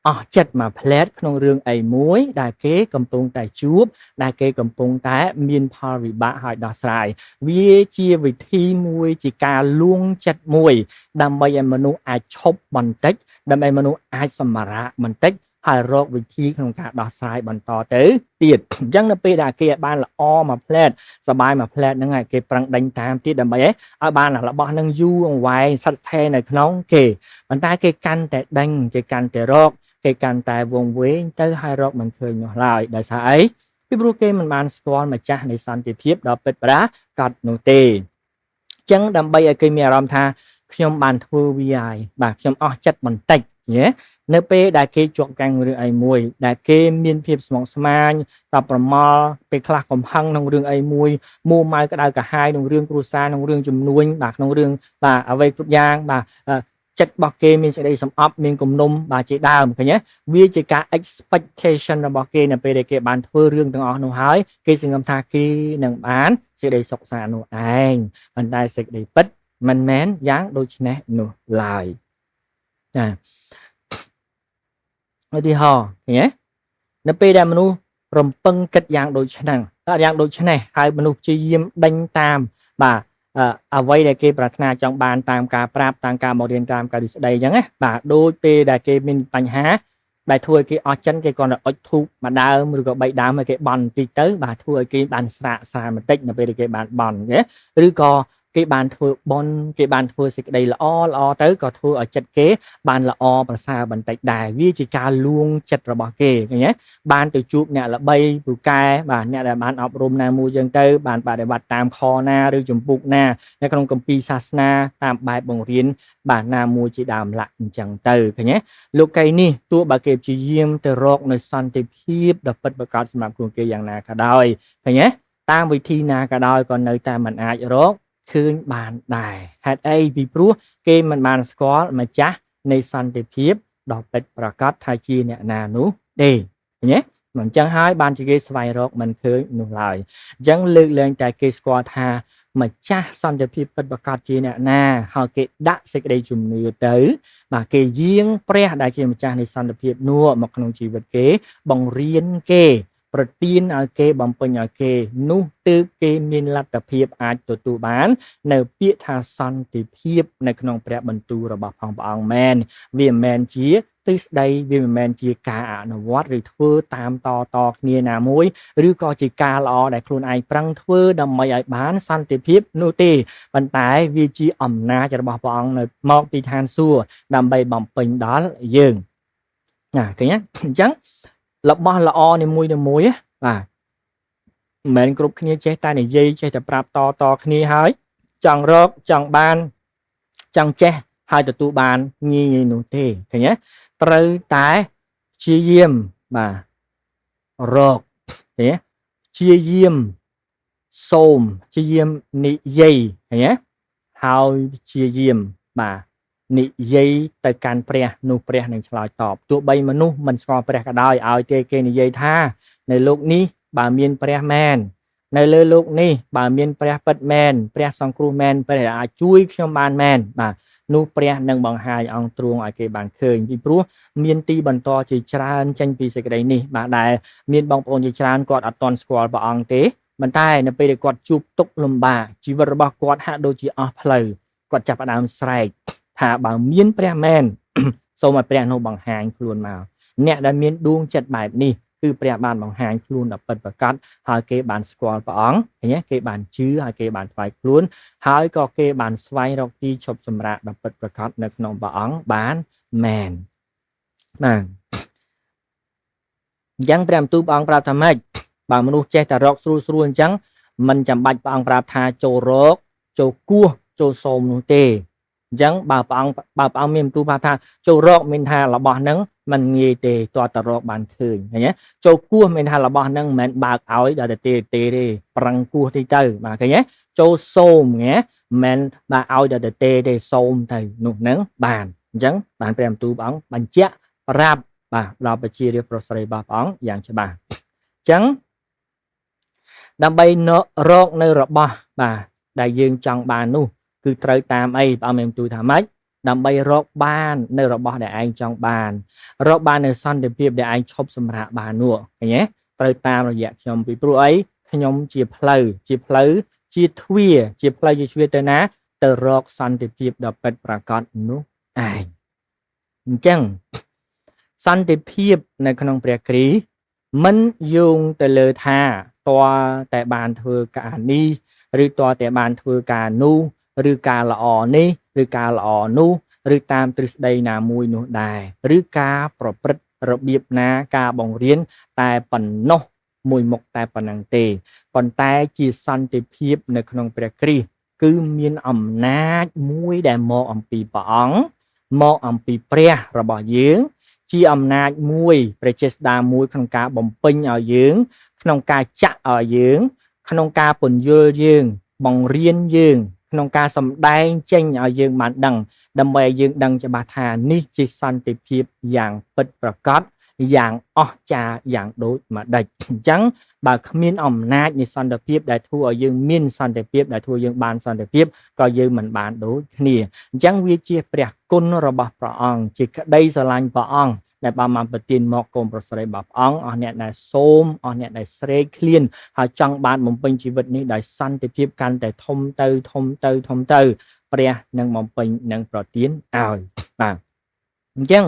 A: អស់ចិត្តមួយផ្លែតក្នុងរឿងអីមួយដែលគេកំពុងតែជួបដែលគេកំពុងតែមានផលវិបាកឲ្យដោះស្រាយវាជាវិធីមួយជាការលួងចិត្តមួយដើម្បីឲ្យមនុស្សអាចឈប់បន្តិចដើម្បីមនុស្សអាចសម្រាកបន្តិច ហើយរកវិធីក្នុងការដោះស្រាយបន្តទៅទៀតអញ្ចឹងនៅពេលដែលគេឲ្យបានល្អមួយផ្លែតសបាយមួយផ្លែតហ្នឹងហើយគេប្រឹងដេញតាមទៀតដើម្បីឲ្យបានរបស់ហ្នឹងយូរអង្វែងស្ថិតស្ថេរនៅក្នុងគេប៉ុន្តែគេកាន់តែដេញគេកាន់តែរកគេកាន់តែវង្វេងទៅហើយរកមិនឃើញនោះឡើយដោយសារអីពីព្រោះគេមិនបានស្គាល់ម្ចាស់នៃសន្តិភាពដ៏ពិតប្រាកដនោះទេចឹងដើម្បីឲ្យគេមានអារម្មណ៍ថាខ្ញុំបានធ្វើវាហើយបាទខ្ញុំអស់ចិត្តបន្តិចញ៉េនៅពេលដែលគេជាប់កាំងរឿងអីមួយដែលគេមានភាពស្មុគស្មាញតប្រមល់ពេលខ្លះកំហឹងក្នុងរឿងអីមួយមួម៉ៅក្តៅក្រហាយក្នុងរឿងគ្រួសារក្នុងរឿងជំនួញបាទក្នុងរឿងបាទអ្វីគ្រប់យ៉ាងបាទចិត្តរបស់គេមានសេចក្តីសំអប់មានគំនុំបាទជាដើមឃើញទេវាជាការ expectation របស់គេនៅពេលដែលគេបានធ្វើរឿងទាំងអស់នោះហើយគេសង្ឃឹមថាគេនឹងបានសេចក្តីសុខសាន្តនោះឯងប៉ុន្តែសេចក្តីពិតមិនមែនយ៉ាងដូចនេះនោះឡើយចាឧទាហរណ៍ឃើញទេនៅពេលដែលមនុស្សរំពឹងគិតយ៉ាងដូចហ្នឹងយ៉ាងដូចនេះហើយមនុស្សព្យាយាមដេញតាមបាទអ្វីដែលគេប្រាថ្នាចង់បានតាមការប្រាប់តាមការមករៀនតាមការស្ដីអញ្ចឹងណាបាទដូចពេលដែលគេមានបញ្ហាដែលធ្វើឲ្យគេអស់ចិនគេគ្រាន់តែអុចធូបមួយដើមឬក៏បីដើមឲ្យគេបន់បន្តិចទៅបាទធ្វើឲ្យគេបានស្រាកស្រាបន្តិចនៅពេលដែលគេបានបន់ឬក៏គេបានធ្វើបុណ្យគេបានធ្វើសេចក្តីល្អល្អទៅក៏ធ្វើឲ្យចិត្តគេបានល្អប្រសើរបន្តិចដែរវាជាការលួងចិត្តរបស់គេឃើញទេបានទៅជួបអ្នកល្បីពូកែបាទអ្នកដែលបានអប់រំណាមួយចឹងទៅបានបដិបត្តិតាមខណាឬចម្ពុកណានៅក្នុងគម្ពីរសាសនាតាមបែបបង្រៀនបាទណាមួយជាដើមឡាក់អញ្ចឹងទៅឃើញទេលោកីនេះទោះបើគេព្យាយាមទៅរកនៅសន្តិភាពដ៏ពិតប្រាកដសម្រាប់ខ្លួនគេយ៉ាងណាក៏ដោយឃើញទេតាមវិធីណាក៏ដោយក៏នៅតែមិនអាចរកឃើញបានដែរហេតុអីពីព្រោះគេមិនបានស្គាល់ម្ចាស់នៃសន្តិភាពដ៏ពិតប្រាកដថាជាអ្នកណានោះទេឃើញទេអញ្ចឹងហើយបានជាគេស្វែងរកមិនឃើញនោះឡើយអញ្ចឹងលើកលែងតែគេស្គាល់ថាម្ចាស់សន្តិភាពពិតប្រាកដជាអ្នកណាហើយគេដាក់សេចក្តីជំនឿទៅបាទគេយាងព្រះដែលជាម្ចាស់នៃសន្តិភាពនោះមកក្នុងជីវិតគេបង្រៀនគេប្រទានឲ្យគេបំពេញឲ្យគេនោះទើបគេមានលទ្ធភាពអាចទទួលបាន នៅពាក្យថាសន្តិភាពនៅក្នុងព្រះបន្ទូលរបស់ផងព្រះអង្គមែនវាមិនមែនជាទ្រឹស្ដីវាមិនមែនជាការអនុវត្តឬធ្វើតាមតតគ្នាណាមួយឬក៏ជាការល្អដែលខ្លួនឯងប្រឹងធ្វើដើម្បីឲ្យបានសន្តិភាពនោះទេប៉ុន្តែវាជាអំណាចរបស់ព្រះអង្គនៅមកពីឋានសួគ៌ដើម្បីបំពេញដល់យើងណាឃើញទេអញ្ចឹងរបស់ល្អនីមួយៗបាទមិនមែនគ្រប់គ្នាចេះតែនិយាយចេះតែប្រាប់តតគ្នាហើយចង់រកចង់បានចង់ចេះហើយទទួលបានងាយងាយនោះទេឃើញទេត្រូវតែព្យាយាមបាទរកឃើញទេព្យាយាមសូមព្យាយាមនិយាយឃើញទេហើយព្យាយាមបាទនិយាយទៅកាន់ព្រះនោះព្រះនឹងឆ្លើយតបទោះបីមនុស្សមិនស្គាល់ព្រះក៏ដោយឲ្យគេគេនិយាយថានៅលោកនេះបើមានព្រះមែននៅលើលោកនេះបើមានព្រះពិតមែនព្រះសង្គ្រោះមែនព្រះអាចជួយខ្ញុំបានមែនបាទនោះព្រះនឹងបង្ហាញអង្គទ្រង់ឲ្យគេបានឃើញពីព្រោះមានទីបន្តជាច្រើនចេញពីសេចក្តីនេះបាទដែលមានបងប្អូនជាច្រើនគាត់អត់ទាន់ស្គាល់ព្រះអង្គទេប៉ុន្តែនៅពេលដែលគាត់ជួបទុក្ខលំបាកជីវិតរបស់គាត់ហាក់ដូចជាអស់ផ្លូវគាត់ចាប់ផ្ដើមស្រែកថាបើមានព្រះមែនសូមឲ្យព្រះនោះបង្ហាញខ្លួនមកអ្នកដែលមានដួងចិត្តបែបនេះគឺព្រះបានបង្ហាញខ្លួនដ៏ពិតប្រាកដហើយគេបានស្គាល់ព្រះអង្គឃើញទេគេបានជឿហើយគេបានថ្វាយខ្លួនហើយក៏គេបានស្វែងរកទីឈប់សម្រាកដ៏ពិតប្រាកដនៅក្នុងព្រះអង្គបានមែនបាទអញ្ចឹងព្រះបន្ទូលព្រះអង្គប្រាប់ថាម៉េចបើមនុស្សចេះតែរកស្រួលស្រួលអញ្ចឹងមិនចាំបាច់ព្រះអង្គប្រាប់ថាចូលរកចូលគោះចូលសូមនោះទេអញ្ចឹងបើព្រះអង្គបើព្រះអង្គមានបន្ទូលថាចូលរកមានថារបស់ហ្នឹងมันងាយទេតើតរកបានឃើញឃើញទេចូលគោះមានថារបស់ហ្នឹងមិនមែនបើកឲ្យដល់តែទេទេទេប្រឹងគោះតិចទៅបាទឃើញទេចូលសូមណាមិនមែនបាទឲ្យដល់តែទេទេសូមទៅនោះហ្នឹងបានអញ្ចឹងបានព្រះបន្ទូលព្រះអង្គបញ្ជាក់ប្រាប់បាទដល់ប្រជារាស្ត្រប្រុសស្រីរបស់ព្រះអង្គយ៉ាងច្បាស់អញ្ចឹងដើម្បីរកនៅរបស់បាទដែលយើងចង់បាននោះគឺត្រូវតាមអីព្រះអង្គមានបន្ទូលថាម៉េចដើម្បីរកបាននៅរបស់ដែលឯងចង់បានរកបាននៅសន្តិភាពដែលឯងឈប់សម្រាកបាននោះឃើញទេត្រូវតាមរយៈខ្ញុំពីព្រោះអីខ្ញុំជាផ្លូវជាផ្លូវជាទ្វារជាផ្លូវជាទ្វារទៅណាទៅរកសន្តិភាពដ៏ពិតប្រាកដនោះឯងអញ្ចឹង សន្តិភាពនៅក្នុងព្រះគ្រីស្ទមិនយោងទៅលើថាតើតែបានធ្វើការនេះឬតើតែបានធ្វើការនោះឬការល្អនេះឬការល្អនោះឬតាមទ្រឹស្ដីណាមួយនោះដែរឬការប្រព្រឹត្តរបៀបណាការបង្រៀនតែប៉ុណ្ណោះមួយមុខតែប៉ុណ្ណឹងទេប៉ុន្តែជាសន្តិភាពនៅក្នុងព្រះគ្រីស្ទគឺមានអំណាចមួយដែលមកអំពីព្រះអង្គមកអំពីព្រះរបស់យើងជាអំណាចមួយព្រះចេស្តាមួយក្នុងការបំពេញឲ្យយើងក្នុងការចាក់ឲ្យយើងក្នុងការពន្យល់យើងបង្រៀនយើងក្នុងការសម្ដែងចេញឲ្យយើងបានដឹងដើម្បីឲ្យយើងដឹងច្បាស់ថានេះជាសន្តិភាពយ៉ាងពិតប្រាកដយ៉ាងអស្ចារ្យយ៉ាងដូចម្ដេចអញ្ចឹងបើគ្មានអំណាចនៃសន្តិភាពដែលធ្វើឲ្យយើងមានសន្តិភាពដែលធ្វើយើងបានសន្តិភាពក៏យើងមិនបានដូចគ្នាអញ្ចឹងវាជាព្រះគុណរបស់ព្រះអង្គជាក្តីស្រឡាញ់ព្រះអង្គដែលបានមកប្រទានមកកូនប្រុសស្រីរបស់ព្រះអង្គអស់អ្នកដែលសូមអស់អ្នកដែលស្រេកឃ្លានហើយចង់បានបំពេញជីវិតនេះដោយសន្តិភាពកាន់តែធំទៅធំទៅធំទៅព្រះនឹងបំពេញនឹងប្រទានឲ្យបាទអញ្ចឹង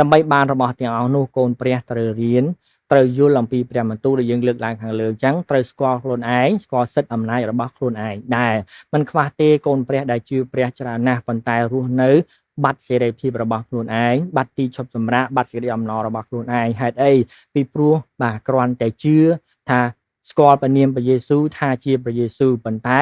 A: ដើម្បីបានរបស់ទាំងអស់នោះកូនព្រះត្រូវរៀនត្រូវយល់អំពីព្រះបន្ទូលដែលយើងលើកឡើងខាងលើអញ្ចឹងត្រូវស្គាល់ខ្លួនឯងស្គាល់សិទ្ធិអំណាចរបស់ខ្លួនឯងដែរមិនខ្វះទេកូនព្រះដែលជឿព្រះច្រើនណាស់ប៉ុន្តែរស់នៅបាត់សេរីភាពរបស់ខ្លួនឯងបាត់ទីឈប់សម្រាកបាត់សេចក្តីអំណររបស់ខ្លួនឯងហេតុអីពីព្រោះបាទគ្រាន់តែជឿថាស្គាល់ព្រះនាមព្រះយេស៊ូវថាជាព្រះយេស៊ូវប៉ុន្តែ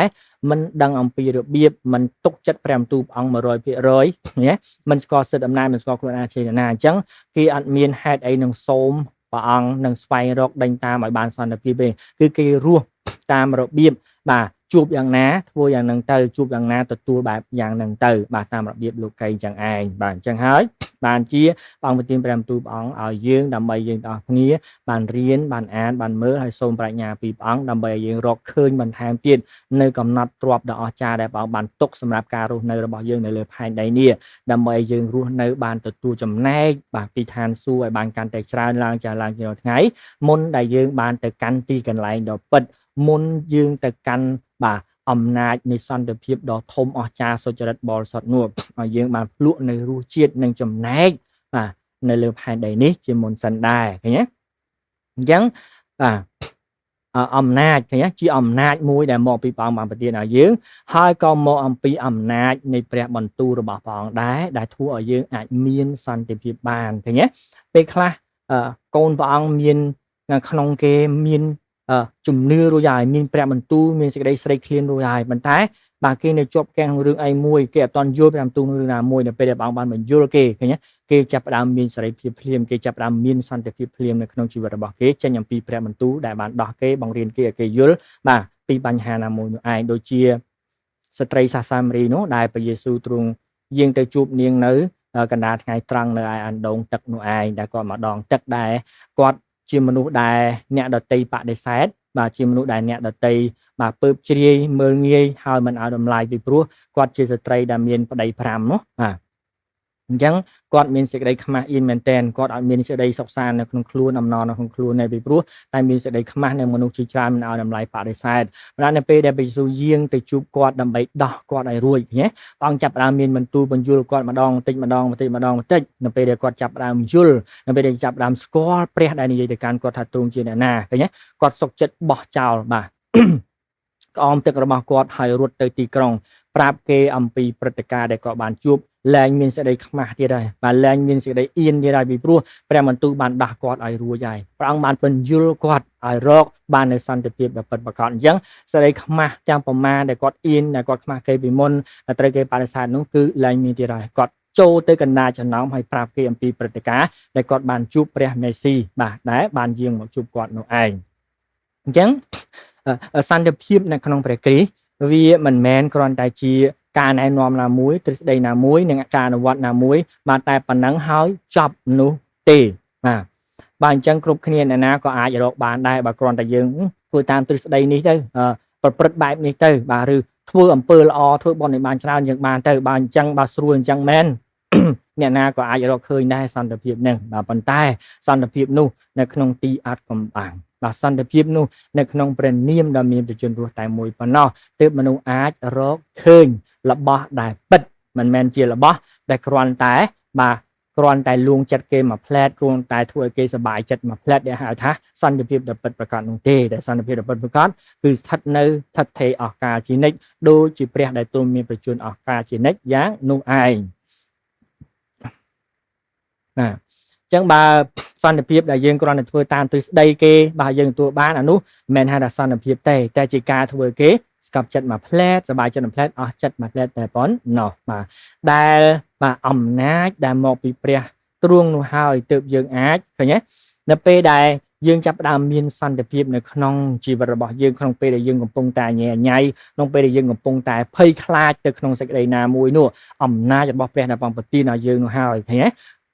A: មិនដឹងអំពីរបៀបមិនទុកចិត្តព្រះបន្ទូលព្រះអង្គ100%ណាមិនស្គាល់សិទ្ធិអំណាចមិនស្គាល់ខ្លួនឯងជាណាអញ្ចឹងគេអត់មានហេតុអីនឹងសូមព្រះអង្គនឹងស្វែងរកដេញតាមឲ្យបានសន្តិភាពទេគឺគេរស់តាមរបៀបបាទជួបយ៉ាងណាធ្វើយ៉ាងហ្នឹងទៅជួបយ៉ាងណាទទួលបែបយ៉ាងហ្នឹងទៅបាទតាមរបៀបលោកីចឹងឯងបាទអញ្ចឹងហើយបានជាព្រះអង្គប្រទានព្រះបន្ទូលព្រះអង្គឲ្យយើងដើម្បីយើងទាំងអស់គ្នាបានរៀនបានអានបានមើលហើយសូមប្រាជ្ញាពីព្រះអង្គដើម្បីឲ្យយើងរកឃើញបន្ថែមទៀតនៅកំណត់ទ្រព្យដ៏អស្ចារ្យដែលព្រះអង្គបានទុកសម្រាប់ការរស់នៅរបស់យើងនៅលើផែនដីនេះដើម្បីឲ្យយើងរស់នៅបានទទួលចំណែកបាទពីឋានសួគ៌ឲ្យបានកាន់តែច្រើនឡើងច្រើនឡើងជាថ្ងៃមុនដែលយើងបានទៅកាន់ទីកន្លែងដ៏ពិតមុនយើងទៅកាន់បាទអំណាចនៃសន្តិភាពដ៏ធំអស្ចារ្យសុចរិតបរិសុទ្ធនោះឲ្យយើងបានភ្លក់នៅរសជាតិនិងចំណែកបាទនៅលើផែនដីនេះជាមុនសិនដែរឃើញទេអញ្ចឹងបាទអំណាចឃើញជាអំណាចមួយដែលមកពីព្រះអង្គបានប្រទានឲ្យយើងហើយក៏មកអំពីអំណាចនៃព្រះបន្ទូលរបស់ព្រះអង្គដែរដែលធ្វើឲ្យយើងអាចមានសន្តិភាពបានឃើញទេពេលខ្លះកូនព្រះអង្គមានក្នុងគេមានជំនឿរួចហើយមានព្រះបន្ទូលមានសេចក្តីស្រេកឃ្លានរួចហើយប៉ុន្តែបាទគេនៅជាប់គាំងរឿងអីមួយគេអត់ទាន់យល់ព្រះបន្ទូលរឿងណាមួយនៅពេលដែលព្រះអង្គបានបញ្យល់គេឃើញគេចាប់ផ្ដើមមានសេរីភាពភ្លាមគេចាប់ផ្ដើមមានសន្តិភាពភ្លាមនៅក្នុងជីវិតរបស់គេចេញអំពីព្រះបន្ទូលដែលបានដោះគេបង្រៀនគេឲ្យគេយល់បាទពីបញ្ហាណាមួយនោះឯងដូចជាស្ត្រីសាសាមារីនោះដែលព្រះយេស៊ូវទ្រង់យាងទៅជួបនាងនៅកណ្ដាលថ្ងៃត្រង់នៅឯអណ្ដូងទឹកនោះឯងដែលគាត់មកដងទឹកដែរគាត់ជាមនុស្សដែលអ្នកដតីបដិសេធបាទជាមនុស្សដែលអ្នកដតីបាទពើបជ្រាយមើលងាយហើយមិនឲ្យតម្លៃពីព្រោះគាត់ជាស្ត្រីដែលមានប្តី5នោះបាទអញ្ចឹងគាត់មានសេចក្តីខ្មាស់អៀនមែនតែនគាត់អត់មានសេចក្តីសុខសាន្តនៅក្នុងខ្លួនអំណរនៅក្នុងខ្លួនទេពីព្រោះតែមានសេចក្តីខ្មាស់នៅមនុស្សជាច្រើនមិនឲ្យតម្លៃបដិសេធប៉ុន្តែនៅពេលដែលព្រះយេស៊ូវយាងទៅជួបគាត់ដើម្បីដោះគាត់ឲ្យរួចណាព្រះអង្គចាប់ផ្ដើមមានបន្ទូលបញ្យល់គាត់ម្ដងបន្តិចម្ដងបន្តិចម្ដងបន្តិចនៅពេលដែលគាត់ចាប់ផ្ដើមយល់នៅពេលដែលចាប់ផ្ដើមស្គាល់ព្រះដែលនិយាយទៅកាន់គាត់ថាទ្រង់ជាអ្នកណាឃើញទេគាត់សុខចិត្តបោះចោលបាទក្អមទឹករបស់គាត់ហើយរត់ទៅទីក្រុងប្រាប់គេអំពីព្រឹត្តិការណ៍ដែលគាត់បានជួបលែងមានសេចក្តីខ្មាស់ទៀតហើយបាទលែងមានសេចក្តីអៀនទៀតហើយពីព្រោះព្រះបន្ទូលបានដោះគាត់ឲ្យរួចហើយព្រះអង្គបានពន្យល់គាត់ឲ្យរកបាននៅសន្តិភាពដ៏ពិតប្រាកដអញ្ចឹងសេចក្តីខ្មាស់ទាំងប្រមាណដែលគាត់អៀនដែលគាត់ខ្មាស់គេពីមុនដែលត្រូវគេបដិសេធនោះគឺលែងមានទៀតហើយគាត់ចូលទៅកណ្ដាលចំណោមហើយប្រាប់គេអំពីព្រឹត្តិការណ៍ដែលគាត់បានជួបព្រះមេស៊ីបាទដែលបានយាងមកជួបគាត់នោះឯងអញ្ចឹងសន្តិភាពនៅក្នុងព្រះគ្រីស្ទវាមិនមែនគ្រាន់តែជាការណែនាំណាមួយទ្រឹស្ដីណាមួយនិងការអនុវត្តណាមួយបាទតែប៉ុណ្ណឹងហើយចប់នោះទេបាទបាទអញ្ចឹងគ្រប់គ្នាអ្នកណាក៏អាចរកបានដែរបើគ្រាន់តែយើងធ្វើតាមទ្រឹស្ដីនេះទៅប្រព្រឹត្តបែបនេះទៅបាទឬធ្វើអំពើល្អធ្វើបុណ្យឲ្យបានច្រើនយើងបានទៅបាទអញ្ចឹងបាទស្រួលអញ្ចឹងមែនអ្នកណាក៏អាចរកឃើញដែរសន្តិភាពនឹងបាទប៉ុន្តែសន្តិភាពនោះនៅក្នុងទីអាត់កំបាំងបាទសន្តិភាពនោះនៅក្នុងព្រះនាមដ៏មានព្រះជន្មរស់តែមួយប៉ុណ្ណោះទើបមនុស្សអាចរកឃើញរបស់ដែលពិតមិនមែនជារបស់ដែលគ្រាន់តែបាទ គ្រាន់តែលួងចិត្តគេមួយផ្លែតគ្រាន់តែធ្វើឲ្យគេសប្បាយចិត្តមួយផ្លែតដែលហៅថាសន្តិភាពដ៏ពិតប្រាកដនោះទេដែលសន្តិភាពដ៏ពិតប្រាកដគឺស្ថិតនៅថិតថេរអស់កាលជានិច្ចដូចជាព្រះដែលទ្រង់មានប្រជញ្ញអស់កាលជានិច្ចយ៉ាងនោះឯងណាចឹងបើសន្តិភាពដែលយើងគ្រាន់តែធ្វើតាមទ្រឹស្ដីគេបើយើងទទួលបានអានោះមិនមែនហៅថាសន្តិភាពទេតែជាការធ្វើគេស្កប់ចិត្តមួយផ្លែតសบายចិត្តមួយផ្លែតអស់ចិត្តមួយផ្លែតតែប៉ុណ្ណោះបាទដែលបាទអំណាចដែលមកពីព្រះទ្រង់នោះហើយទើបយើងអាចឃើញទេនៅពេលដែលយើងចាប់ផ្ដើមមានសន្តិភាពនៅក្នុងជីវិតរបស់យើងក្នុងពេលដែលយើងកំពុងតែញ៉ែញ៉ៃក្នុងពេលដែលយើងកំពុងតែភ័យខ្លាចទៅក្នុងសេចក្តីណាមួយនោះអំណាចរបស់ព្រះដែលបានប្រទានឲ្យយើងនោះហើយឃើញទេ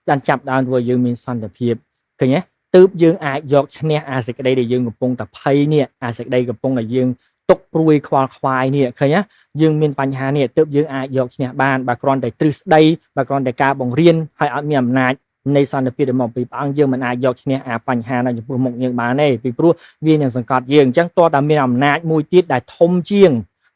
A: បានចាប់ដើមធ្វើឲ្យយើងមានសន្តិភាពឃើញទេទើបយើងអាចយកឈ្នះអាសេចក្តីដែលយើងកំពុងតែភ័យនេះអាសេចក្តីកំពុងតែយើងទុកព្រួយខ្វល់ខ្វាយនេះឃើញណាយើងមានបញ្ហានេះទើបយើងអាចយកឈ្នះបានបើគ្រាន់តែទ្រឹស្ដីបើគ្រាន់តែការបង្រៀនហើយអត់មានអំណាចនៃសន្តិភាពដែលមកពីព្រះអង្គយើងមិនអាចយកឈ្នះអាបញ្ហានៅចំពោះមុខយើងបានទេពីព្រោះវានឹងសង្កត់យើងអញ្ចឹងតើតែមានអំណាចមួយទៀតដែលធំជាង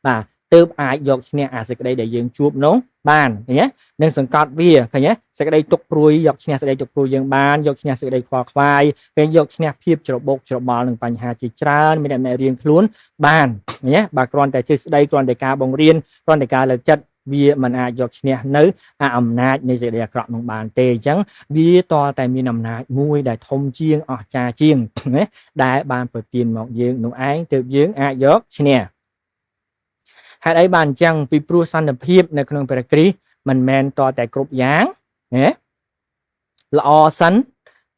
A: បាទទើបអាចយកឈ្នះអាសេចក្តីដែលយើងជួបនោះបានឃើញទេនឹងសង្កត់វាឃើញទេសេចក្តីទុកព្រួយយកឈ្នះសេចក្តីទុកព្រួយយើងបានយកឈ្នះសេចក្តីខ្វល់ខ្វាយពេលយកឈ្នះភាពច្របូកច្របល់នឹងបញ្ហាជាច្រើនមានអ្នករៀងខ្លួនបានឃើញទេបើគ្រាន់តែជិះស្ដីគ្រាន់តែការបង្រៀនគ្រាន់តែការលើកចិត្តវាមិនអាចយកឈ្នះនៅអាអំណាចនៃសេចក្តីអាក្រក់នោះបានទេអញ្ចឹងវាតតែមានអំណាចមួយដែលធំជាងអស្ចារ្យជាងណាដែលបានប្រទានមកយើងនោះឯងទើបយើងអាចយកឈ្នះហេតុអីបានអញ្ចឹងពីព្រោះសន្តិភាពនៅក្នុងព្រះគ្រីស្ទមិនមែនតតែគ្រប់យ៉ាងណាល្អសិន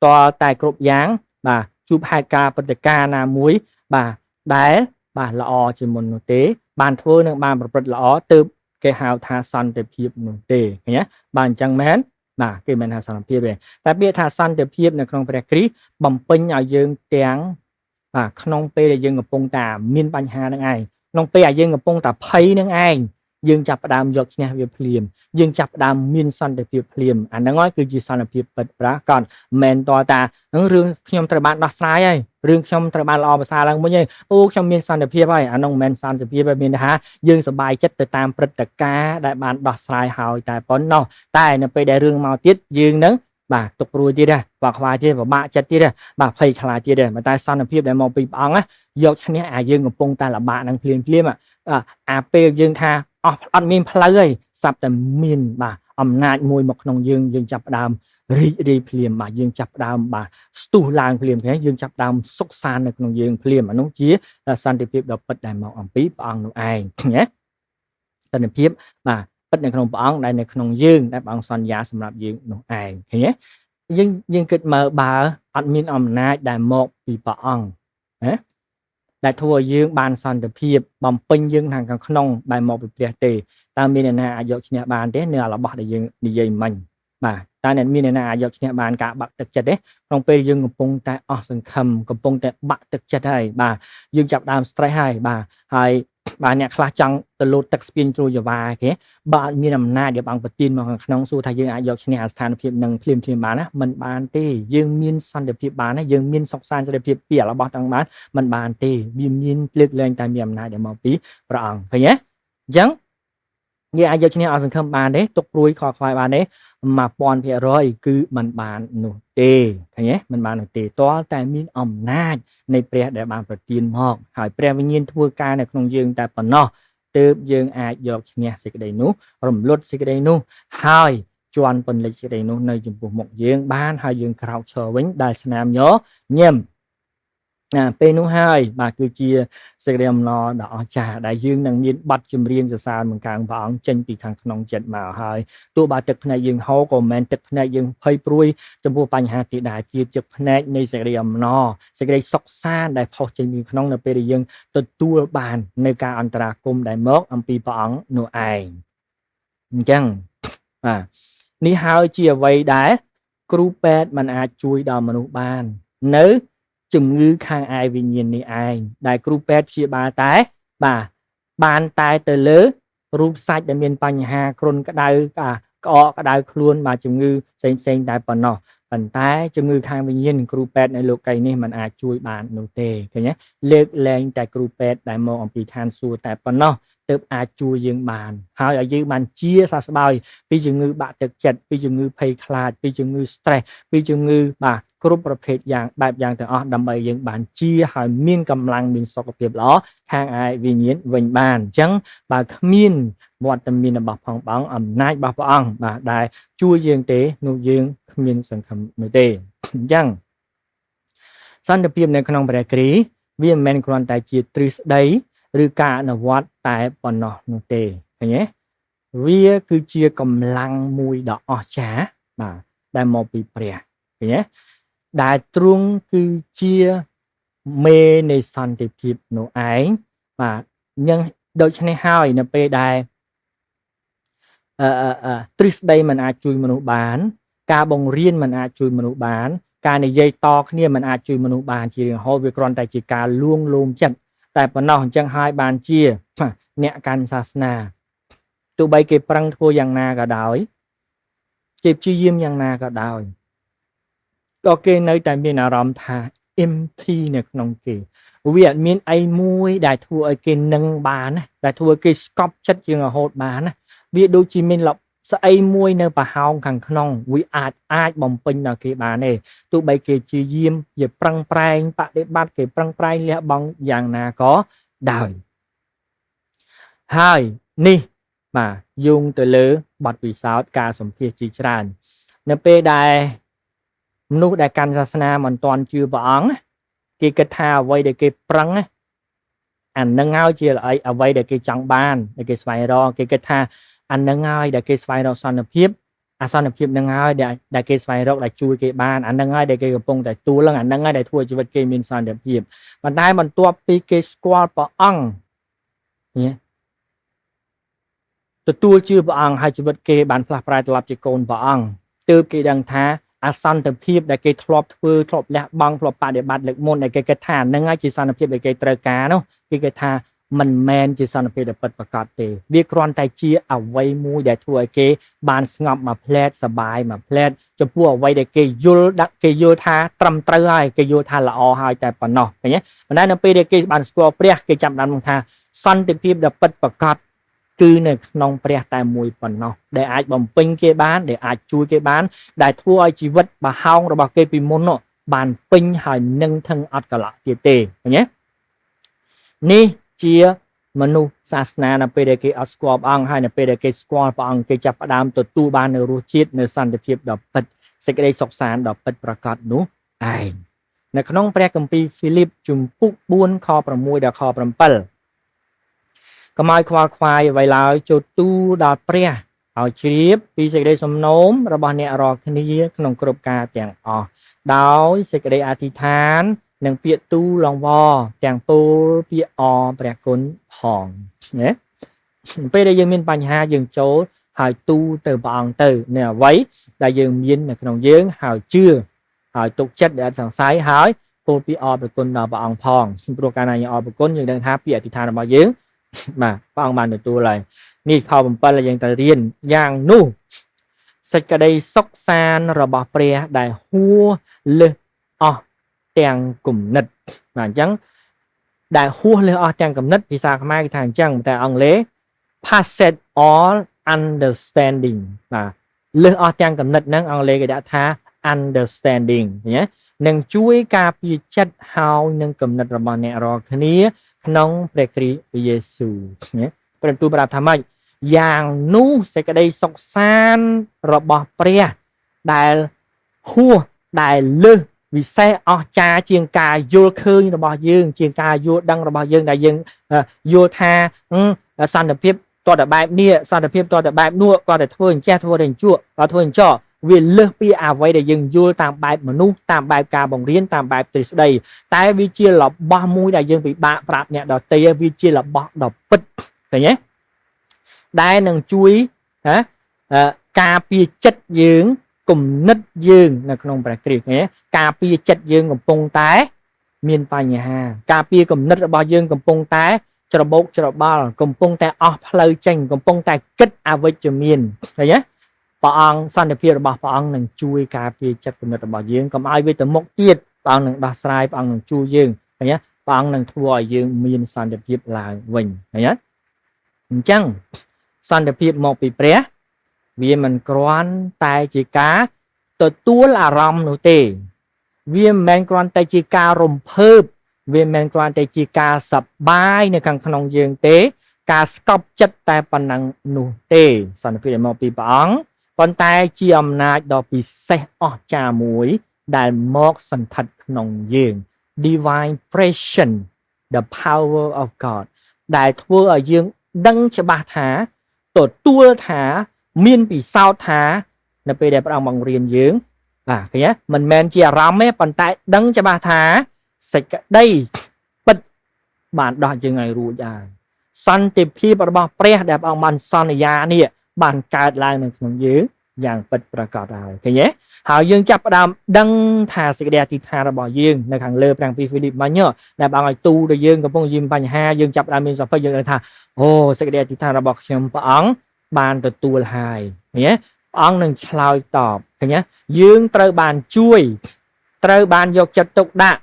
A: តតែគ្រប់យ៉ាងបាទជួបហេតុការណ៍ព្រឹត្តិការណ៍ណាមួយបាទដែលបាទល្អជាមុននោះទេ បានធ្វើនិងបានប្រព្រឹត្តល្អទើបគេហៅថាសន្តិភាពនោះទេឃើញទេបាទអញ្ចឹងមែនបាទគេមិនថាសន្តិភាពទេតែពាក្យថាសន្តិភាពនៅក្នុងព្រះគ្រីស្ទបំពេញឲ្យយើងទាំងបាទក្នុងពេលដែលយើងកំពុងតែមានបញ្ហានឹងឯងក្នុងពេលដែលយើងកំពុងតែភ័យនឹងឯងយើងចាប់ផ្ដើមយកឈ្នះវាភ្លាមយើងចាប់ផ្ដើមមានសន្តិភាពភ្លាមអាហ្នឹងហើយគឺជាសន្តិភាពពិតប្រាកដមិនមែនតតារឿងខ្ញុំត្រូវបានដោះស្រាយហើយរឿងខ្ញុំត្រូវបានល្អប្រសើរឡើងវិញហើយអូខ្ញុំមានសន្តិភាពហើយអាហ្នឹងមិនមែនសន្តិភាពទេមានថាយើងសប្បាយចិត្តទៅតាមព្រឹត្តិការណ៍ដែលបានដោះស្រាយហើយតែប៉ុណ្ណោះតែនៅពេលដែលរឿងមកទៀតយើងនឹងបាទទុកព្រួយទៀតហ៎បាក់ខ្វាយទៀតពិបាកចិត្តទៀតហ៎បាទភ័យខ្លាចទៀតហ៎តែសន្តិភាពដែលមកពីព្រះអង្គណាយកឈ្នះអាយើងកំពុងតែលំបាកនឹងភ្លាមភ្លាមអាពេលយើងថាអស់អត់មានផ្លូវហើយស្រាប់តែមានបាទអំណាចមួយមកក្នុងយើងយើងចាប់ផ្ដើមរីករាយភ្លាមបាទយើងចាប់ផ្ដើមបាទស្ទុះឡើងភ្លាមគេយើងចាប់ផ្ដើមសុខសាន្តនៅក្នុងយើងភ្លាមអានោះជាសន្តិភាពដ៏ពិតដែលមកអំពីព្រះអង្គនោះឯងណាសន្តិភាពបាទពិតនៅក្នុងព្រះអង្គដែលនៅក្នុងយើងដែលព្រះអង្គសន្យាសម្រាប់យើងនោះឯងឃើញទេយើងគិតមើលបើអត់មានអំណាចដែលមកពីព្រះអង្គណាដែលធ្វើឲ្យយើងបានសន្តិភាពបំពេញយើងខាងក្នុងបែរមកពីព្រះទេតើមានអ្នកណាអាចយកឈ្នះបានទេនៅរបស់ដែលយើងនិយាយមិញបាទតើអ្នកមានអ្នកណាអាចយកឈ្នះបានការបាក់ទឹកចិត្តទេក្នុងពេលយើងកំពុងតែអស់សង្ឃឹមកំពុងតែបាក់ទឹកចិត្តហើយបាទយើងចាប់ដើម stress ហើយបាទហើយបាទអ្នកខ្លះចង់ទៅលោតទឹកស្ពានជ្រោយចវាគេបើអត់មានអំណាចដែលអង្គប្រទានមកខាងក្នុងសួរថាយើងអាចយកឈ្នះអាស្ថានភាពនឹងភ្លាមភ្លាមបានណាមិនបានទេយើងមានសន្តិភាពបានណាយើងមានសុខសាន្តសន្តិភាពពីរបស់ទាំងបានមិនបានទេវាមានលើកលែងតែមានអំណាចដែលមកពីព្រះអង្គឃើញទេអញ្ចឹងយើងអាចយកឈ្នះអស់សង្ឃឹមបានទេទុកព្រួយខកខ្វាយបានទេ1000%គឺมันបាននោះទេឃើញទេมันបាននោះទេតើតែមានអំណាចនៃព្រះដែលបានប្រទានមកហើយព្រះវិញ្ញាណធ្វើការនៅក្នុងយើងតែប៉ុណ្ណោះទើបយើងអាចយកឈ្នះសេចក្តីនោះរំលត់សេចក្តីនោះហើយជន់ពន្លិចសេចក្តីនោះនៅចំពោះមុខយើងបានហើយយើងក្រោកឈរវិញដែលស្នាមញញឹមណាពេលនោះហើយបាទគឺជាសេចក្តីអំណរដ៏អស្ចារ្យដែលយើងនឹងមានបទចម្រៀងសរសើរបង្កើងព្រះអង្គចេញពីខាងក្នុងចិត្តមកហើយទោះបើទឹកភ្នែកយើងហូរក៏មិនមែនទឹកភ្នែកយើងភ័យព្រួយចំពោះបញ្ហាទីដែរជាទឹកភ្នែកនៃសេចក្តីអំណរសេចក្តីសុខសាន្តដែលផុសចេញពីក្នុងនៅពេលដែលយើងទទួលបាននៅការអន្តរាគមន៍ដែលមកអំពីព្រះអង្គនោះឯងអញ្ចឹងបាទនេះហើយជាអ្វីដែលគ្រូពេទ្យមិនអាចជួយដល់មនុស្សបាននៅជំងឺខាងឯវិញ្ញាណនេះឯងដែលគ្រូពេទ្យព្យាបាលតែបាទបានតែទៅលើរូបសាច់ដែលមានបញ្ហាគ្រុនក្តៅក្អកក្តៅខ្លួនបាទជំងឺផ្សេងផ្សេងតែប៉ុណ្ណោះប៉ុន្តែជំងឺខាងវិញ្ញាណគ្រូពេទ្យនៅលោកីនេះมันអាចជួយបាននោះទេឃើញទេលើកលែងតែគ្រូពេទ្យដែលមកអំពីឋានសួគ៌តែប៉ុណ្ណោះ ទើបអាចជួយយើងបានហើយឲ្យយើងបានជាសះស្បើយពីជំងឺបាក់ទឹកចិត្តពីជំងឺភ័យខ្លាចពីជំងឺ stress ពីជំងឺបាទគ្រប់ប្រភេទយ៉ាងបែបយ៉ាងទាំងអស់ដើម្បីយើងបានជាហើយមានកម្លាំងមានសុខភាពល្អខាងឯវិញ្ញាណវិញបានអញ្ចឹងបើគ្មានវត្តមានរបស់ផងព្រះអង្គអំណាចរបស់ព្រះអង្គបាទដែលជួយយើងទេនោះយើងគ្មានសង្ឃឹមនោះទេអញ្ចឹងសន្តិភាពនៅក្នុងព្រះគ្រីស្ទវាមិនមែនគ្រាន់តែជាទ្រឹស្ដីឬការអនុវត្តតែប៉ុណ្ណោះនោះទេឃើញទេវាគឺជាកម្លាំងមួយដ៏អស្ចារ្យបាទដែលមកពីព្រះឃើញទេដែលទ្រង់គឺជាមេនៃសន្តិភាពនោះឯងបាទនឹងដូច្នេះហើយនៅពេលដែលអឺអឺទ្រឹស្ដីមិនអាចជួយមនុស្សបាន ការបង្រៀនមិនអាចជួយមនុស្សបាន ការនិយាយតគ្នាមិនអាចជួយមនុស្សបានជារៀងរហូតវាគ្រាន់តែជាការលួងលោមចិត្តតែប៉ុណ្ណោះអញ្ចឹងហើយបានជាអ្នកកាន់សាសនាទោះបីគេប្រឹងធ្វើយ៉ាងណាក៏ដោយគេព្យាយាមយ៉ាងណាក៏ដោយក៏គេនៅតែមានអារម្មណ៍ថា empty នៅក្នុងគេវាអត់មានអីមួយដែលធ្វើឲ្យគេនឹងបានណាដែលធ្វើឲ្យគេស្កប់ចិត្តជាងរហូតបានណាវាដូចជាមានស្អីមួយនៅប្រហោងខាងក្នុងវាអាចអាចបំពេញដល់គេបានទេទោះបីគេជាយាមជាប្រឹងប្រែងបដិបត្តិគេប្រឹងប្រែងលះបង់យ៉ាងណាក៏ដោយហើយនេះបាទយោងទៅលើបទពិសោធន៍ការសម្ភាសជាច្រើននៅពេលដែលមនុស្សដែលកាន់សាសនាមិនទាន់ជឿព្រះអង្គគេគិតថាអ្វីដែលគេប្រឹងអានឹងហើយជាអ្វីដែលគេចង់បានដែលគេស្វែងរកគេគិតថាអានឹងហើយដែលគេស្វែងរកសន្តិភាពអាសន្តិភាពនឹងហើយដែលដែលគេស្វែងរកដែលជួយគេបានអានឹងហើយដែលគេកំពុងតែទួលនឹងអានឹងហើយដែលធ្វើឲ្យជីវិតគេមានសន្តិភាពប៉ុន្តែបន្ទាប់ពីគេស្គាល់ព្រះអង្គណាទទួលជឿព្រះអង្គហើយជីវិតគេបានផ្លាស់ប្រែត្រឡប់ជាកូនព្រះអង្គទើបគេដឹងថាអសន្តិភាពដែលគេធ្លាប់ធ្វើធ្លាប់លះបង់ធ្លាប់បដិបត្តិលើកមុនដែលគេគិតថានឹងហើយជាសន្តិភាពដែលគេត្រូវការនោះគេគិតថាមិនមែនជាសន្តិភាពដែលពិតប្រាកដទេវាគ្រាន់តែជាអ្វីមួយដែលធ្វើឲ្យគេបានស្ងប់មួយផ្លែតសបាយមួយផ្លែតចំពោះអ្វីដែលគេយល់ដាក់គេយល់ថាត្រឹមត្រូវហើយគេយល់ថាល្អហើយតែប៉ុណ្ណោះឃើញទេប៉ុន្តែនៅពេលដែលគេបានស្គាល់ព្រះគេចាប់បានថាសន្តិភាពដែលពិតប្រាកដគឺនៅក្នុងព្រះតែមួយប៉ុណ្ណោះដែលអាចបំពេញគេបានដែលអាចជួយគេបានដែលធ្វើឲ្យជីវិតបហោងរបស់គេពីមុននោះបានពេញហើយនឹងថឹងអត់កលៈទៀតទេឃើញទេនេះជាមនុស្សសាសនានៅពេលដែលគេអត់ស្គាល់ព្រះអង្គហើយនៅពេលដែលគេស្គាល់ព្រះអង្គគេចាប់ផ្ដើមទទួលបាននូវរសជាតិនៅសន្តិភាពដ៏ពិតសេចក្តីសុខសាន្តដ៏ពិតប្រាកដនោះឯងនៅក្នុងព្រះគម្ពីរហ្វីលីបជំពូក4ខ6ដល់ខ7កុំឲ្យខ្វល់ខ្វាយអ្វីឡើយចូលទូលដល់ព្រះឲ្យជ្រាបពីសេចក្តីសំណូមរបស់អ្នករាល់គ្នាក្នុងគ្រប់ការទាំងអស់ដោយសេចក្តីអធិដ្ឋាននិងពាក្យទូលលង្វទាំងពោលពាក្យអរព្រះគុណផងណាពេលដែលយើងមានបញ្ហាយើងចូលហើយទូលទៅព្រះអង្គទៅនៅអ្វីដែលយើងមាននៅក្នុងយើងហើយជឿហើយទុកចិត្តដែលអត់សង្ស័យហើយពោលពាក្យអរព្រះគុណដល់ព្រះអង្គផងព្រោះកាលណាយើងអរព្រះគុណយើងដឹងថាពាក្យអធិដ្ឋានរបស់យើងបាទព្រះអង្គបានទទួលហើយនេះខ7ដែលយើងត្រូវរៀនយ៉ាងនោះសេចក្តីសុខសាន្តរបស់ព្រះដែលហួសលើសអស់ទាំងគំនិតបាទអញ្ចឹងដែលហួសលើសអស់ទាំងគំនិតភាសាខ្មែរគេថាអញ្ចឹងតែអង់គ្លេស passeth all understanding បាទលើសអស់ទាំងគំនិតហ្នឹងអង់គ្លេសគេដាក់ថា understanding ណានឹងជួយការពារចិត្តហើយនឹងគំនិតរបស់អ្នករាល់គ្នាក្នុងព្រះគ្រីស្ទយេស៊ូវណាព្រះទូលប្រាប់ថាម៉េចយ៉ាងនោះសេចក្តីសុខសាន្តរបស់ព្រះដែលហួសដែលលើសវិសេសអស្ចារ្យជាងការយល់ឃើញរបស់យើង ជាងការយល់ដឹងរបស់យើងដែលយើងយល់ថាសន្តិភាពតតែបែបនេះសន្តិភាពតតែបែបនោះគាត់តែធ្វើអញ្ចេះធ្វើតែអញ្ជក់គាត់ធ្វើអញ្ចោវាលើសពីអ្វីដែលយើងយល់តាមបែបមនុស្សតាមបែបការបង្រៀនតាមបែបទ្រឹស្ដីតែវាជារបស់មួយដែលយើងពិបាកប្រាប់អ្នកដទៃវាជារបស់ដ៏ពិតឃើញទេដែលនឹងជួយហ៎ការពារចិត្តយើងគំនិតយើងនៅក្នុងព្រះគ្រីស្ទការពារចិត្តយើងកំពុងតែមានបញ្ហាការពារគំនិតរបស់យើងកំពុងតែច្របូកច្របល់កំពុងតែអស់ផ្លូវចេញកំពុងតែគិតអវិជ្ជមានឃើញទេព្រះអង្គសន្តិភាពរបស់ព្រះអង្គនឹងជួយការពារចិត្តគំនិតរបស់យើងកុំឲ្យវាទៅមុខទៀតព្រះអង្គនឹងដោះស្រាយព្រះអង្គនឹងជួយយើងឃើញទេព្រះអង្គនឹងធ្វើឲ្យយើងមានសន្តិភាពឡើងវិញឃើញទេ អញ្ចឹងសន្តិភាពមកពីព្រះវាមិនគ្រាន់តែជាការទទួលអារម្មណ៍នោះទេវាមិនមែនគ្រាន់តែជាការរំភើបវាមិនមែនគ្រាន់តែជាការសប្បាយនៅខាងក្នុងយើងទេការស្កប់ចិត្តតែប៉ុណ្ណឹងនោះទេសន្តិភាពដែលមកពីព្រះអង្គប៉ុន្តែជាអំណាចដ៏ពិសេសអស្ចារ្យមួយដែលមកសន្ធិដ្ឋក្នុងយើង divine presence, the power of God ដែលធ្វើឲ្យយើងដឹងច្បាស់ថាទទួលថាមានពិសោធន៍ថានៅពេលដែលព្រះអង្គបង្រៀនយើងបាទឃើញទេមិនមែនជាអារម្មណ៍ទេប៉ុន្តែដឹងច្បាស់ថាសេចក្តីពិតបានដោះយើងឲ្យរួចហើយសន្តិភាពរបស់ព្រះដែលព្រះអង្គបានសន្យានេះបានកើតឡើងនៅក្នុងយើងយ៉ាងពិតប្រាកដហើយឃើញទេហើយយើងចាប់ផ្ដើមដឹងថាសេចក្តីអធិដ្ឋានរបស់យើងនៅខាងលើព្រះពីហ្វីលីបមិញដែលព្រះអង្គឲ្យទូដល់យើងកំពុងយំបញ្ហាយើងចាប់ផ្ដើមមានសភ័យយើងដឹងថាអូសេចក្តីអធិដ្ឋានរបស់ខ្ញុំព្រះអង្គបានទទួលហើយឃើញទេព្រះអង្គនឹងឆ្លើយតបឃើញទេយើងត្រូវបានជួយត្រូវបានយកចិត្តទុកដាក់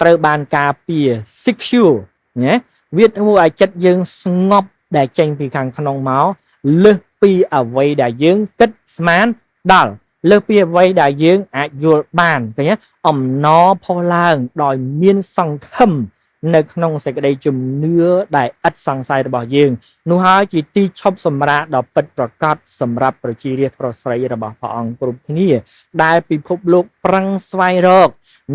A: ត្រូវបានការពារ secure ណាវាធ្វើឲ្យចិត្តយើងស្ងប់ដែលចេញពីខាងក្នុងមកលើសពីអ្វីដែលយើងគិតស្មានដល់លើសពីអ្វីដែលយើងអាចយល់បានឃើញទេអំណរផុសឡើងដោយមានសង្ឃឹមនៅក្នុងសេចក្តីជំនឿដែលឥតសង្ស័យរបស់យើងនោះហើយជាទីឈប់សម្រាកដ៏ពិតប្រាកដសម្រាប់ប្រជារាស្ត្រប្រុសស្រីរបស់ព្រះអង្គគ្រប់គ្នាដែលពិភពលោកប្រឹងស្វែងរក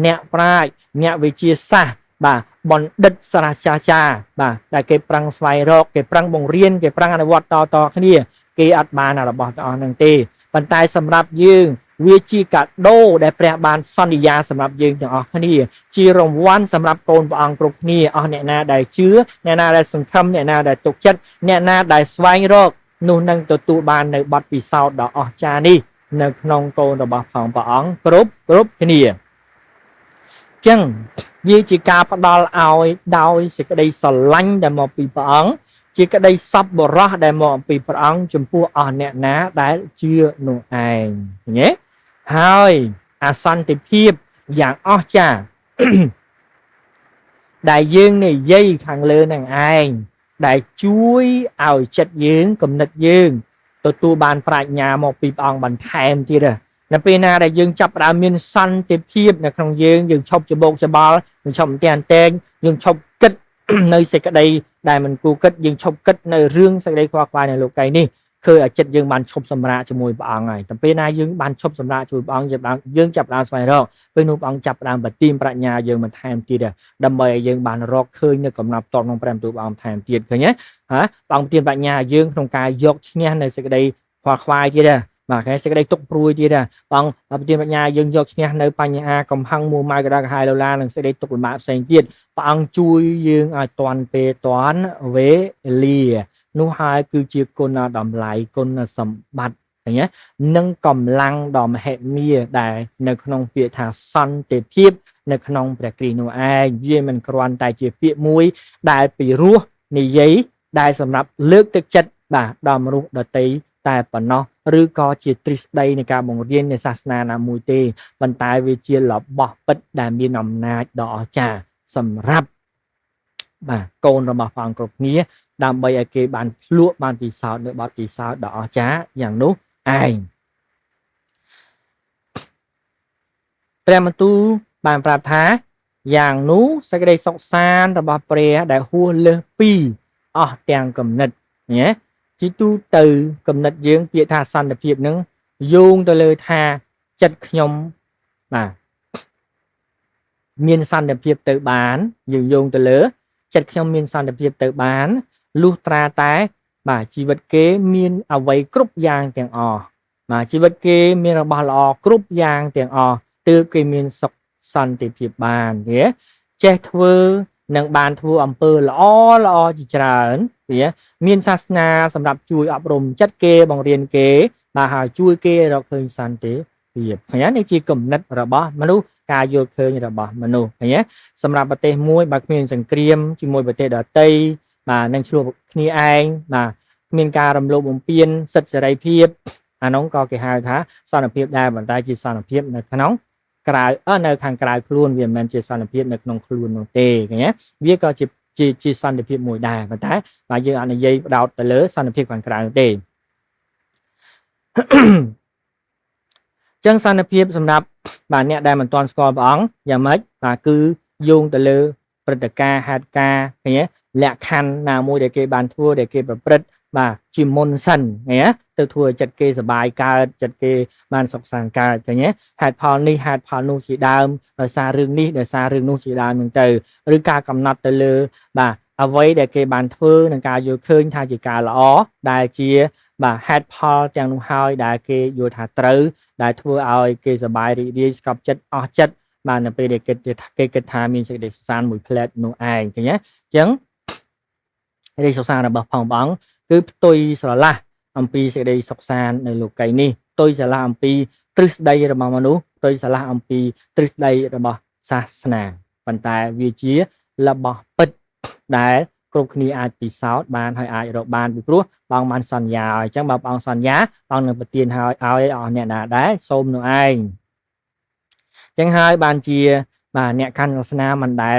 A: អ្នកប្រាជ្ញអ្នកវិទ្យាសាស្ត្របាទបណ្ឌិតសាស្ត្រាចារ្យបាទដែលគេប្រឹងស្វែងរកគេប្រឹងបង្រៀនគេប្រឹងអនុវត្តតតគ្នាគេអត់បានរបស់ទាំងអស់ហ្នឹងទេប៉ុន្តែសម្រាប់យើងវាជាកាដូដែលព្រះបានសន្យាសម្រាប់យើងទាំងអស់គ្នាជារង្វាន់សម្រាប់កូនព្រះអង្គគ្រប់គ្នាអស់អ្នកណាដែលជឿអ្នកណាដែលសង្ឃឹមអ្នកណាដែលទុកចិត្តអ្នកណាដែលស្វែងរកនោះនឹងទទួលបាននៅបទពិសោធន៍ដ៏អស្ចារ្យនេះនៅក្នុងកូនរបស់ផងព្រះអង្គគ្រប់គ្រប់គ្នាចឹងវាជាការផ្ដល់ឲ្យដោយសេចក្តីស្រឡាញ់ដែលមកពីព្រះអង្គជាក្តីសប្បុរសដែលមកអំពីព្រះអង្គចំពោះអស់អ្នកណាដែលជឿនោះឯងឃើញទេហើយអាសន្តិភាពយ៉ាងអស្ចារ្យដែលយើងនិយាយខាងលើនឹងឯងដែលជួយឲ្យចិត្តយើងគំនិតយើងទទួលបានប្រាជ្ញាមកពីព្រះអង្គបន្ថែមទៀតនៅពេលណាដែលយើងចាប់ផ្ដើមមានសន្តិភាពនៅក្នុងយើងយើងឈប់ច្បោកច្បល់យើងឈប់អន្ទះអន្ទែងយើងឈប់គិតនៅសេចក្តីដែលមិនគួរគិតយើងឈប់គិតនៅរឿងសេចក្តីខ្វល់ខ្វាយនៅលោកីនេះឃើញឲ្យចិត្តយើងបានឈប់សម្រាកជាមួយព្រះអង្គហើយតែពេលណាយើងបានឈប់សម្រាកជាមួយព្រះអង្គយើងចាប់ផ្ដើមស្វែងរកពេលនោះព្រះអង្គចាប់ផ្ដើមបទានប្រាជ្ញាយើងបន្ថែមទៀតដើម្បីឲ្យយើងបានរកឃើញនៅកំណត់តបក្នុងព្រះបន្ទូលព្រះអង្គថែមទៀតឃើញទេហ៎ព្រះអង្គបទានប្រាជ្ញាយើងក្នុងការយកឈ្នះនៅសេចក្តីខ្វល់ខ្វាយទៀតបាទគេសេចក្តីទុកព្រួយទៀតបងប្រទានបញ្ញាយើងយកឈ្នះនៅបញ្ហាកំហឹងមួម៉ៅក្តៅក្រហាយលោឡានិងសេចក្តីទុកលំបាកផ្សេងទៀតព្រះអង្គជួយយើងឲ្យតាន់ពេលតាន់វេលានោះហើយគឺជាគុណតម្លៃគុណសម្បត្តិឃើញទេនិងកម្លាំងដ៏មហិមាដែលនៅក្នុងពាក្យថាសន្តិភាពនៅក្នុងព្រះគ្រីស្ទនោះឯងវាមិនគ្រាន់តែជាពាក្យមួយដែលពីរោះនិយាយដែលសម្រាប់លើកទឹកចិត្តបាទដល់មនុស្សដទៃតែប៉ុណ្ណោះឬក៏ជាទ្រឹស្ដីនៃការបង្រៀននៃសាសនាណាមួយទេប៉ុន្តែវាជារបស់ពិតដែលមានអំណាចដ៏អស្ចារ្យសម្រាប់បាទកូនរបស់ព្រះអង្គគ្រប់គ្នាដើម្បីឲ្យគេបានភ្លក់បានពិសោធន៍នៅបទពិសោធន៍ដ៏អស្ចារ្យយ៉ាងនោះឯងព្រះបន្ទូលបានប្រាប់ថាយ៉ាងនោះសេចក្តីសុខសាន្តរបស់ព្រះដែលហួសលើសពីអស់ទាំងគំនិតណាជាទូទៅគំនិតយើងពាក្យថាសន្តិភាពនឹងយោងទៅលើថាចិត្តខ្ញុំបាទមានសន្តិភាពទៅបានយើងយោងទៅលើចិត្តខ្ញុំមានសន្តិភាពទៅបានលុះត្រាតែបាទជីវិតគេមានអ្វីគ្រប់យ៉ាងទាំងអស់បាទជីវិតគេមានរបស់ល្អគ្រប់យ៉ាងទាំងអស់ទើបគេមានសុខសន្តិភាពបានទេចេះធ្វើនឹងបានធ្វើអំពើល្អល្អជាច្រើនវាមានសាសនាសម្រាប់ជួយអប់រំចិត្តគេបង្រៀនគេបាទហើយជួយគេរកឃើញសន្តិភាពឃើញនេះជាគំនិតរបស់មនុស្សការយល់ឃើញរបស់មនុស្សឃើញទេសម្រាប់ប្រទេសមួយបើគ្មានសង្គ្រាមជាមួយប្រទេសដទៃបាទនឹងឆ្លោះគ្នាឯងបាទមានការរំលោភបំពានសិទ្ធិសេរីភាពអានោះក៏គេហៅថាសន្តិភាពដែរប៉ុន្តែជាសន្តិភាពនៅក្នុងក្រៅនៅខាងក្រៅខ្លួនវាមិនមែនជាសន្តិភាពនៅក្នុងខ្លួននោះទេឃើញទេវាក៏ជា ជាសន្តិភាពមួយដែរប៉ុន្តែបាទយើងអត់និយាយផ្ដោតទៅលើសន្តិភាពខាងក្រៅទេ។ចឹងសន្តិភាពសម្រាប់បាទអ្នកដែលមិនទាន់ស្គាល់ព្រះអង្គយ៉ាងម៉េចបាទគឺយោងទៅលើព្រឹត្តិការណ៍ហេតុការណ៍ឃើញទេលក្ខខណ្ឌណាមួយដែលគេបានធ្វើដែលគេប្រព្រឹត្តបាទជាមុនសិនឃើញទេទៅធ្វើឲ្យចិត្តគេសบายកើតចិត្តគេបានសុខសាន្តកើតឃើញទេហេតុផលនេះហេតុផលនោះជាដើមដោយសាររឿងនេះដោយសាររឿងនោះជាដើមហ្នឹងទៅឬការកំណត់ទៅលើបាទអ្វីដែលគេបានធ្វើនឹងការយល់ឃើញថាជាការល្អដែលជាបាទហេតុផលទាំងនោះហើយដែលគេយល់ថាត្រូវដែលធ្វើឲ្យគេសบายរីករាយស្កប់ចិត្តអស់ចិត្តបាទនៅពេលដែលគេគេគិតថាមានសេចក្តីសុខសាន្តមួយផ្លែតនោះឯងឃើញទេអញ្ចឹងសេចក្តីសុខសាន្តរបស់ផងព្រះអង្គគឺផ្ទុយស្រឡះអំពីសេចក្តីសុខសាន្តនៅលោកីយ៍នេះផ្ទុយស្រឡះអំពីទ្រឹស្ដីរបស់មនុស្សផ្ទុយស្រឡះអំពីទ្រឹស្ដីរបស់សាសនាប៉ុន្តែវាជារបស់ពិតដែលគ្រប់គ្នាអាចពិសោធន៍បានហើយអាចរកបានពីព្រោះបងបានសន្យាឲ្យអញ្ចឹងបើបងសន្យាបងនឹងប្រទានឲ្យឲ្យអស់អ្នកណាដែរសូមនោះឯងអញ្ចឹងហើយបានជាបាទអ្នកកាន់សាសនាមិនដែល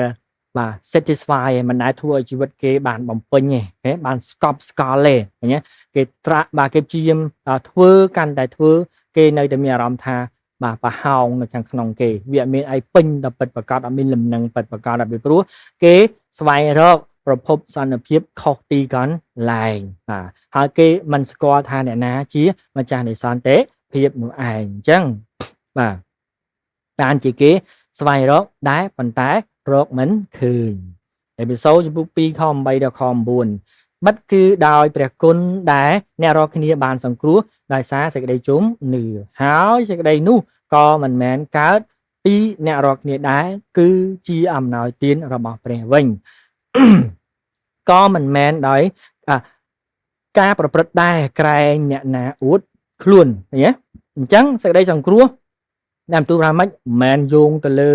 A: បាទ satisfy មិនដែលធ្វើឲ្យជីវិតគេបានបំពេញទេបានស្កប់ស្កល់ទេឃើញទេគេត្រាក់បាទគេព្យាយាមធ្វើកាន់តែធ្វើគេនៅតែមានអារម្មណ៍ថាបាទប្រហោងនៅខាងក្នុងគេវាអត់មានអីពេញដល់ពិតប្រកបអត់មានលំនឹងពិតប្រកបដល់ពីព្រោះគេស្វែងរកប្រភពសន្តិភាពខុសទីកន្លែងបាទហើយគេមិនស្គាល់ថាអ្នកណាជាម្ចាស់នៃសន្តិភាពនោះឯងអញ្ចឹងបាទតានជាគេស្វែងរកដែរប៉ុន្តែរកមិនឃើញអេពីសូតជំពូក2ខ8ដល់ខ9បិទគឺដោយព្រះគុណដែលអ្នករាល់គ្នាបានសង្គ្រោះដោយសារសេចក្តីជំនឿហើយសេចក្តីនោះក៏មិនមែនកើតពីអ្នករាល់គ្នាដែរគឺជាអំណោយទានរបស់ព្រះវិញក៏មិនមែនដោយការប្រព្រឹត្តដែរក្រែងអ្នកណាអួតខ្លួនឃើញទេអញ្ចឹងសេចក្តីសង្គ្រោះតាមទូប្រាម៉េចមិនមែនយោងទៅលើ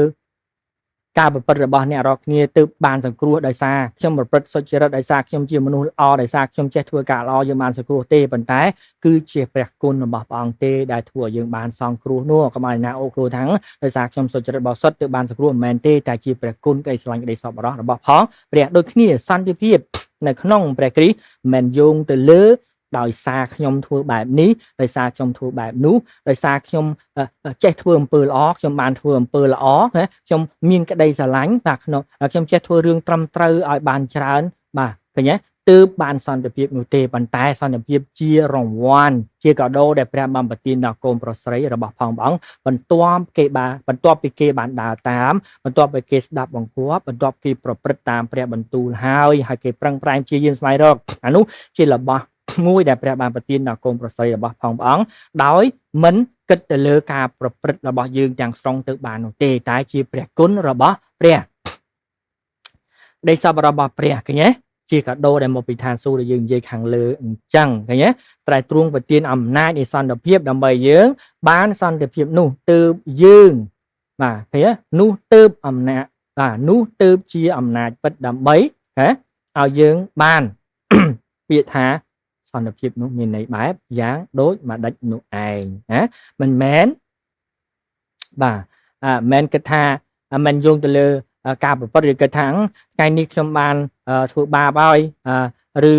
A: ការប្រព្រឹត្តរបស់អ្នករាល់គ្នាទើបបានសង្គ្រោះដោយសារខ្ញុំប្រព្រឹត្តសុចរិតដោយសារខ្ញុំជាមនុស្សល្អដោយសារខ្ញុំចេះធ្វើការល្អយើងបានសង្គ្រោះទេប៉ុន្តែគឺជាព្រះគុណរបស់ព្រះអង្គទេដែលធ្វើឲ្យយើងបានសង្គ្រោះនោះកុំឲ្យណាអូគ្រូថាងដោយសារខ្ញុំសុចរិតបរិសុទ្ធទើបបានសង្គ្រោះមិនមែនទេតែជាព្រះគុណក្តីស្រឡាញ់ក្តីសប្បុរសរបស់ផងព្រះដូចគ្នាសន្តិភាពនៅក្នុងព្រះគ្រីស្ទមិនយោងទៅលើដោយសារខ្ញុំធ្វើបែបនេះដោយសារខ្ញុំធ្វើបែបនោះដោយសារខ្ញុំចេះធ្វើអំពើល្អខ្ញុំបានធ្វើអំពើល្អណាខ្ញុំមានក្តីស្រឡាញ់បាទក្នុងខ្ញុំចេះធ្វើរឿងត្រឹមត្រូវឲ្យបានច្រើនបាទឃើញទេទើបបានសន្តិភាពនោះទេប៉ុន្តែសន្តិភាពជារង្វាន់ជាកាដូដែលព្រះបានប្រទានដល់កូនប្រុសស្រីរបស់ផងព្រះអង្គបន្ទាប់គេបានបន្ទាប់ពីគេបានដើរតាមបន្ទាប់ពីគេស្ដាប់បង្គាប់បន្ទាប់គេប្រព្រឹត្តតាមព្រះបន្ទូលហើយហើយគេប្រឹងប្រែងព្យាយាមស្វែងរកអានោះជារបស់មួយដែលព្រះបានប្រទានដល់កូនប្រុសស្រីរបស់ផងព្រះអង្គដោយមិនគិតទៅលើការប្រព្រឹត្តរបស់យើងទាំងស្រុងទៅបាននោះទេតែជាព្រះគុណរបស់ព្រះដីសពរបស់ព្រះឃើញទេជាកាដូដែលមកពីឋានសួគ៌ដែលយើងនិយាយខាងលើអញ្ចឹងឃើញទេតែទ្រង់ប្រទានអំណាចនៃសន្តិភាពដើម្បីយើងបានសន្តិភាពនោះទើបយើងបាទឃើញទេនោះទើបអំណាចបាទនោះទើបជាអំណាចពិតដើម្បីហ៎ឲ្យយើងបាន ពាក្យថាសន្តិភាពនោះមានន័យបែបយ៉ាងដូចម្ដេចនោះឯងណាមិនមែនបាទអាមិនគិតថាមិនយោងទៅលើការប្រព្រឹត្តឬគិតថាថ្ងៃនេះខ្ញុំបានធ្វើបាបហើយឬ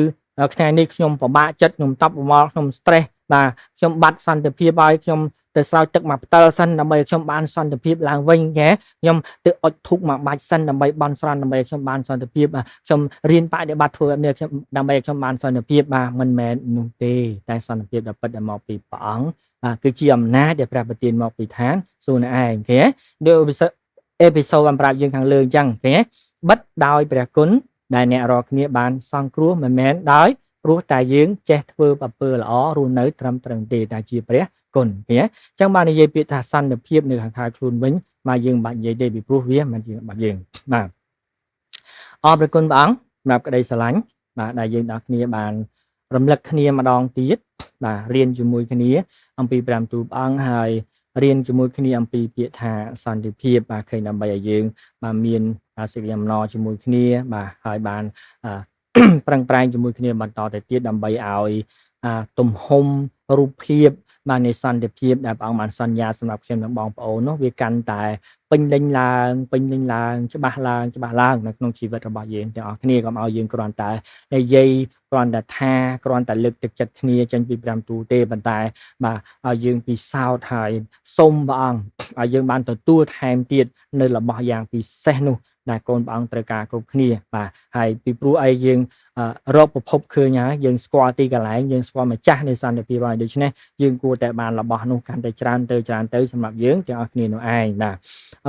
A: ថ្ងៃនេះខ្ញុំពិបាកចិត្តខ្ញុំតប់ប្រមល់ខ្ញុំ stress បាទខ្ញុំបាត់សន្តិភាពហើយខ្ញុំទៅស្រោចទឹកមកផ្តិលសិនដើម្បីខ្ញុំបានសន្តិភាពឡើងវិញហ៎ខ្ញុំទៅអុជធូបមកបាច់សិនដើម្បីបន់ស្រន់ដើម្បីខ្ញុំបានសន្តិភាពខ្ញុំរៀនបដិបត្តិធ្វើបែបនេះខ្ញុំដើម្បីខ្ញុំបានសន្តិភាពបាទមិនមែននោះទេតែសន្តិភាពដ៏ពិតដែលមកពីព្រះអង្គបាទគឺជាអំណាចដែលព្រះប្រទានមកពីឋានសួគ៌ឯងឃើញទេដូចអេពីសូតបានប្រាប់យើងខាងលើអញ្ចឹងឃើញទេបិទដោយព្រះគុណដែលអ្នករាល់គ្នាបានសង្គ្រោះមិនមែនដោយព្រោះតែយើងចេះធ្វើអំពើល្អរស់នៅត្រឹមត្រូវទេតែជាព្រះគុណឃើញទេអញ្ចឹងបាននិយាយពាក្យថាសន្តិភាពនៅខាងក្រៅខ្លួនវិញមកយើងមិនបាច់និយាយទេពីព្រោះវាមិនជារបស់យើងបាទអរព្រះគុណព្រះអង្គសម្រាប់ក្តីស្រឡាញ់បាទដែលយើងដល់គ្នាបានរំលឹកគ្នាម្ដងទៀតបាទរៀនជាមួយគ្នាអំពីព្រះទូលព្រះអង្គហើយរៀនជាមួយគ្នាអំពីពាក្យថាសន្តិភាពបាទឃើញដើម្បីឲ្យយើងបាទមានសេចក្តីអំណរជាមួយគ្នាបាទហើយបានប្រឹងប្រែងជាមួយគ្នាបន្តទៅទៀតដើម្បីឲ្យទំហំរូបភាព បាទនៃសន្តិភាពដែលព្រះអង្គបានសន្យាសម្រាប់ខ្ញុំនិងបងប្អូននោះវាកាន់តែពេញលេញឡើងពេញលេញឡើងច្បាស់ឡើងច្បាស់ឡើងនៅក្នុងជីវិតរបស់យើងទាំងអស់គ្នាកុំឲ្យយើងគ្រាន់តែនិយាយគ្រាន់តែថាគ្រាន់តែលើកទឹកចិត្តគ្នាចេញពីព្រះបន្ទូលទេប៉ុន្តែបាទឲ្យយើងពិសោធន៍ហើយសូមព្រះអង្គឲ្យយើងបានទទួលថែមទៀតនៅរបស់យ៉ាងពិសេសនោះដែលកូនព្រះអង្គត្រូវការគ្រប់គ្នាបាទហើយពីព្រោះអីយើងរកប្រភពឃើញហើយយើងស្គាល់ទីកន្លែងយើងស្គាល់ម្ចាស់នៃសន្តិភាពហើយដូច្នេះយើងគួរតែបានរបស់នោះកាន់តែច្រើនទៅច្រើនទៅសម្រាប់យើងទាំងអស់គ្នានោះឯងបាទ។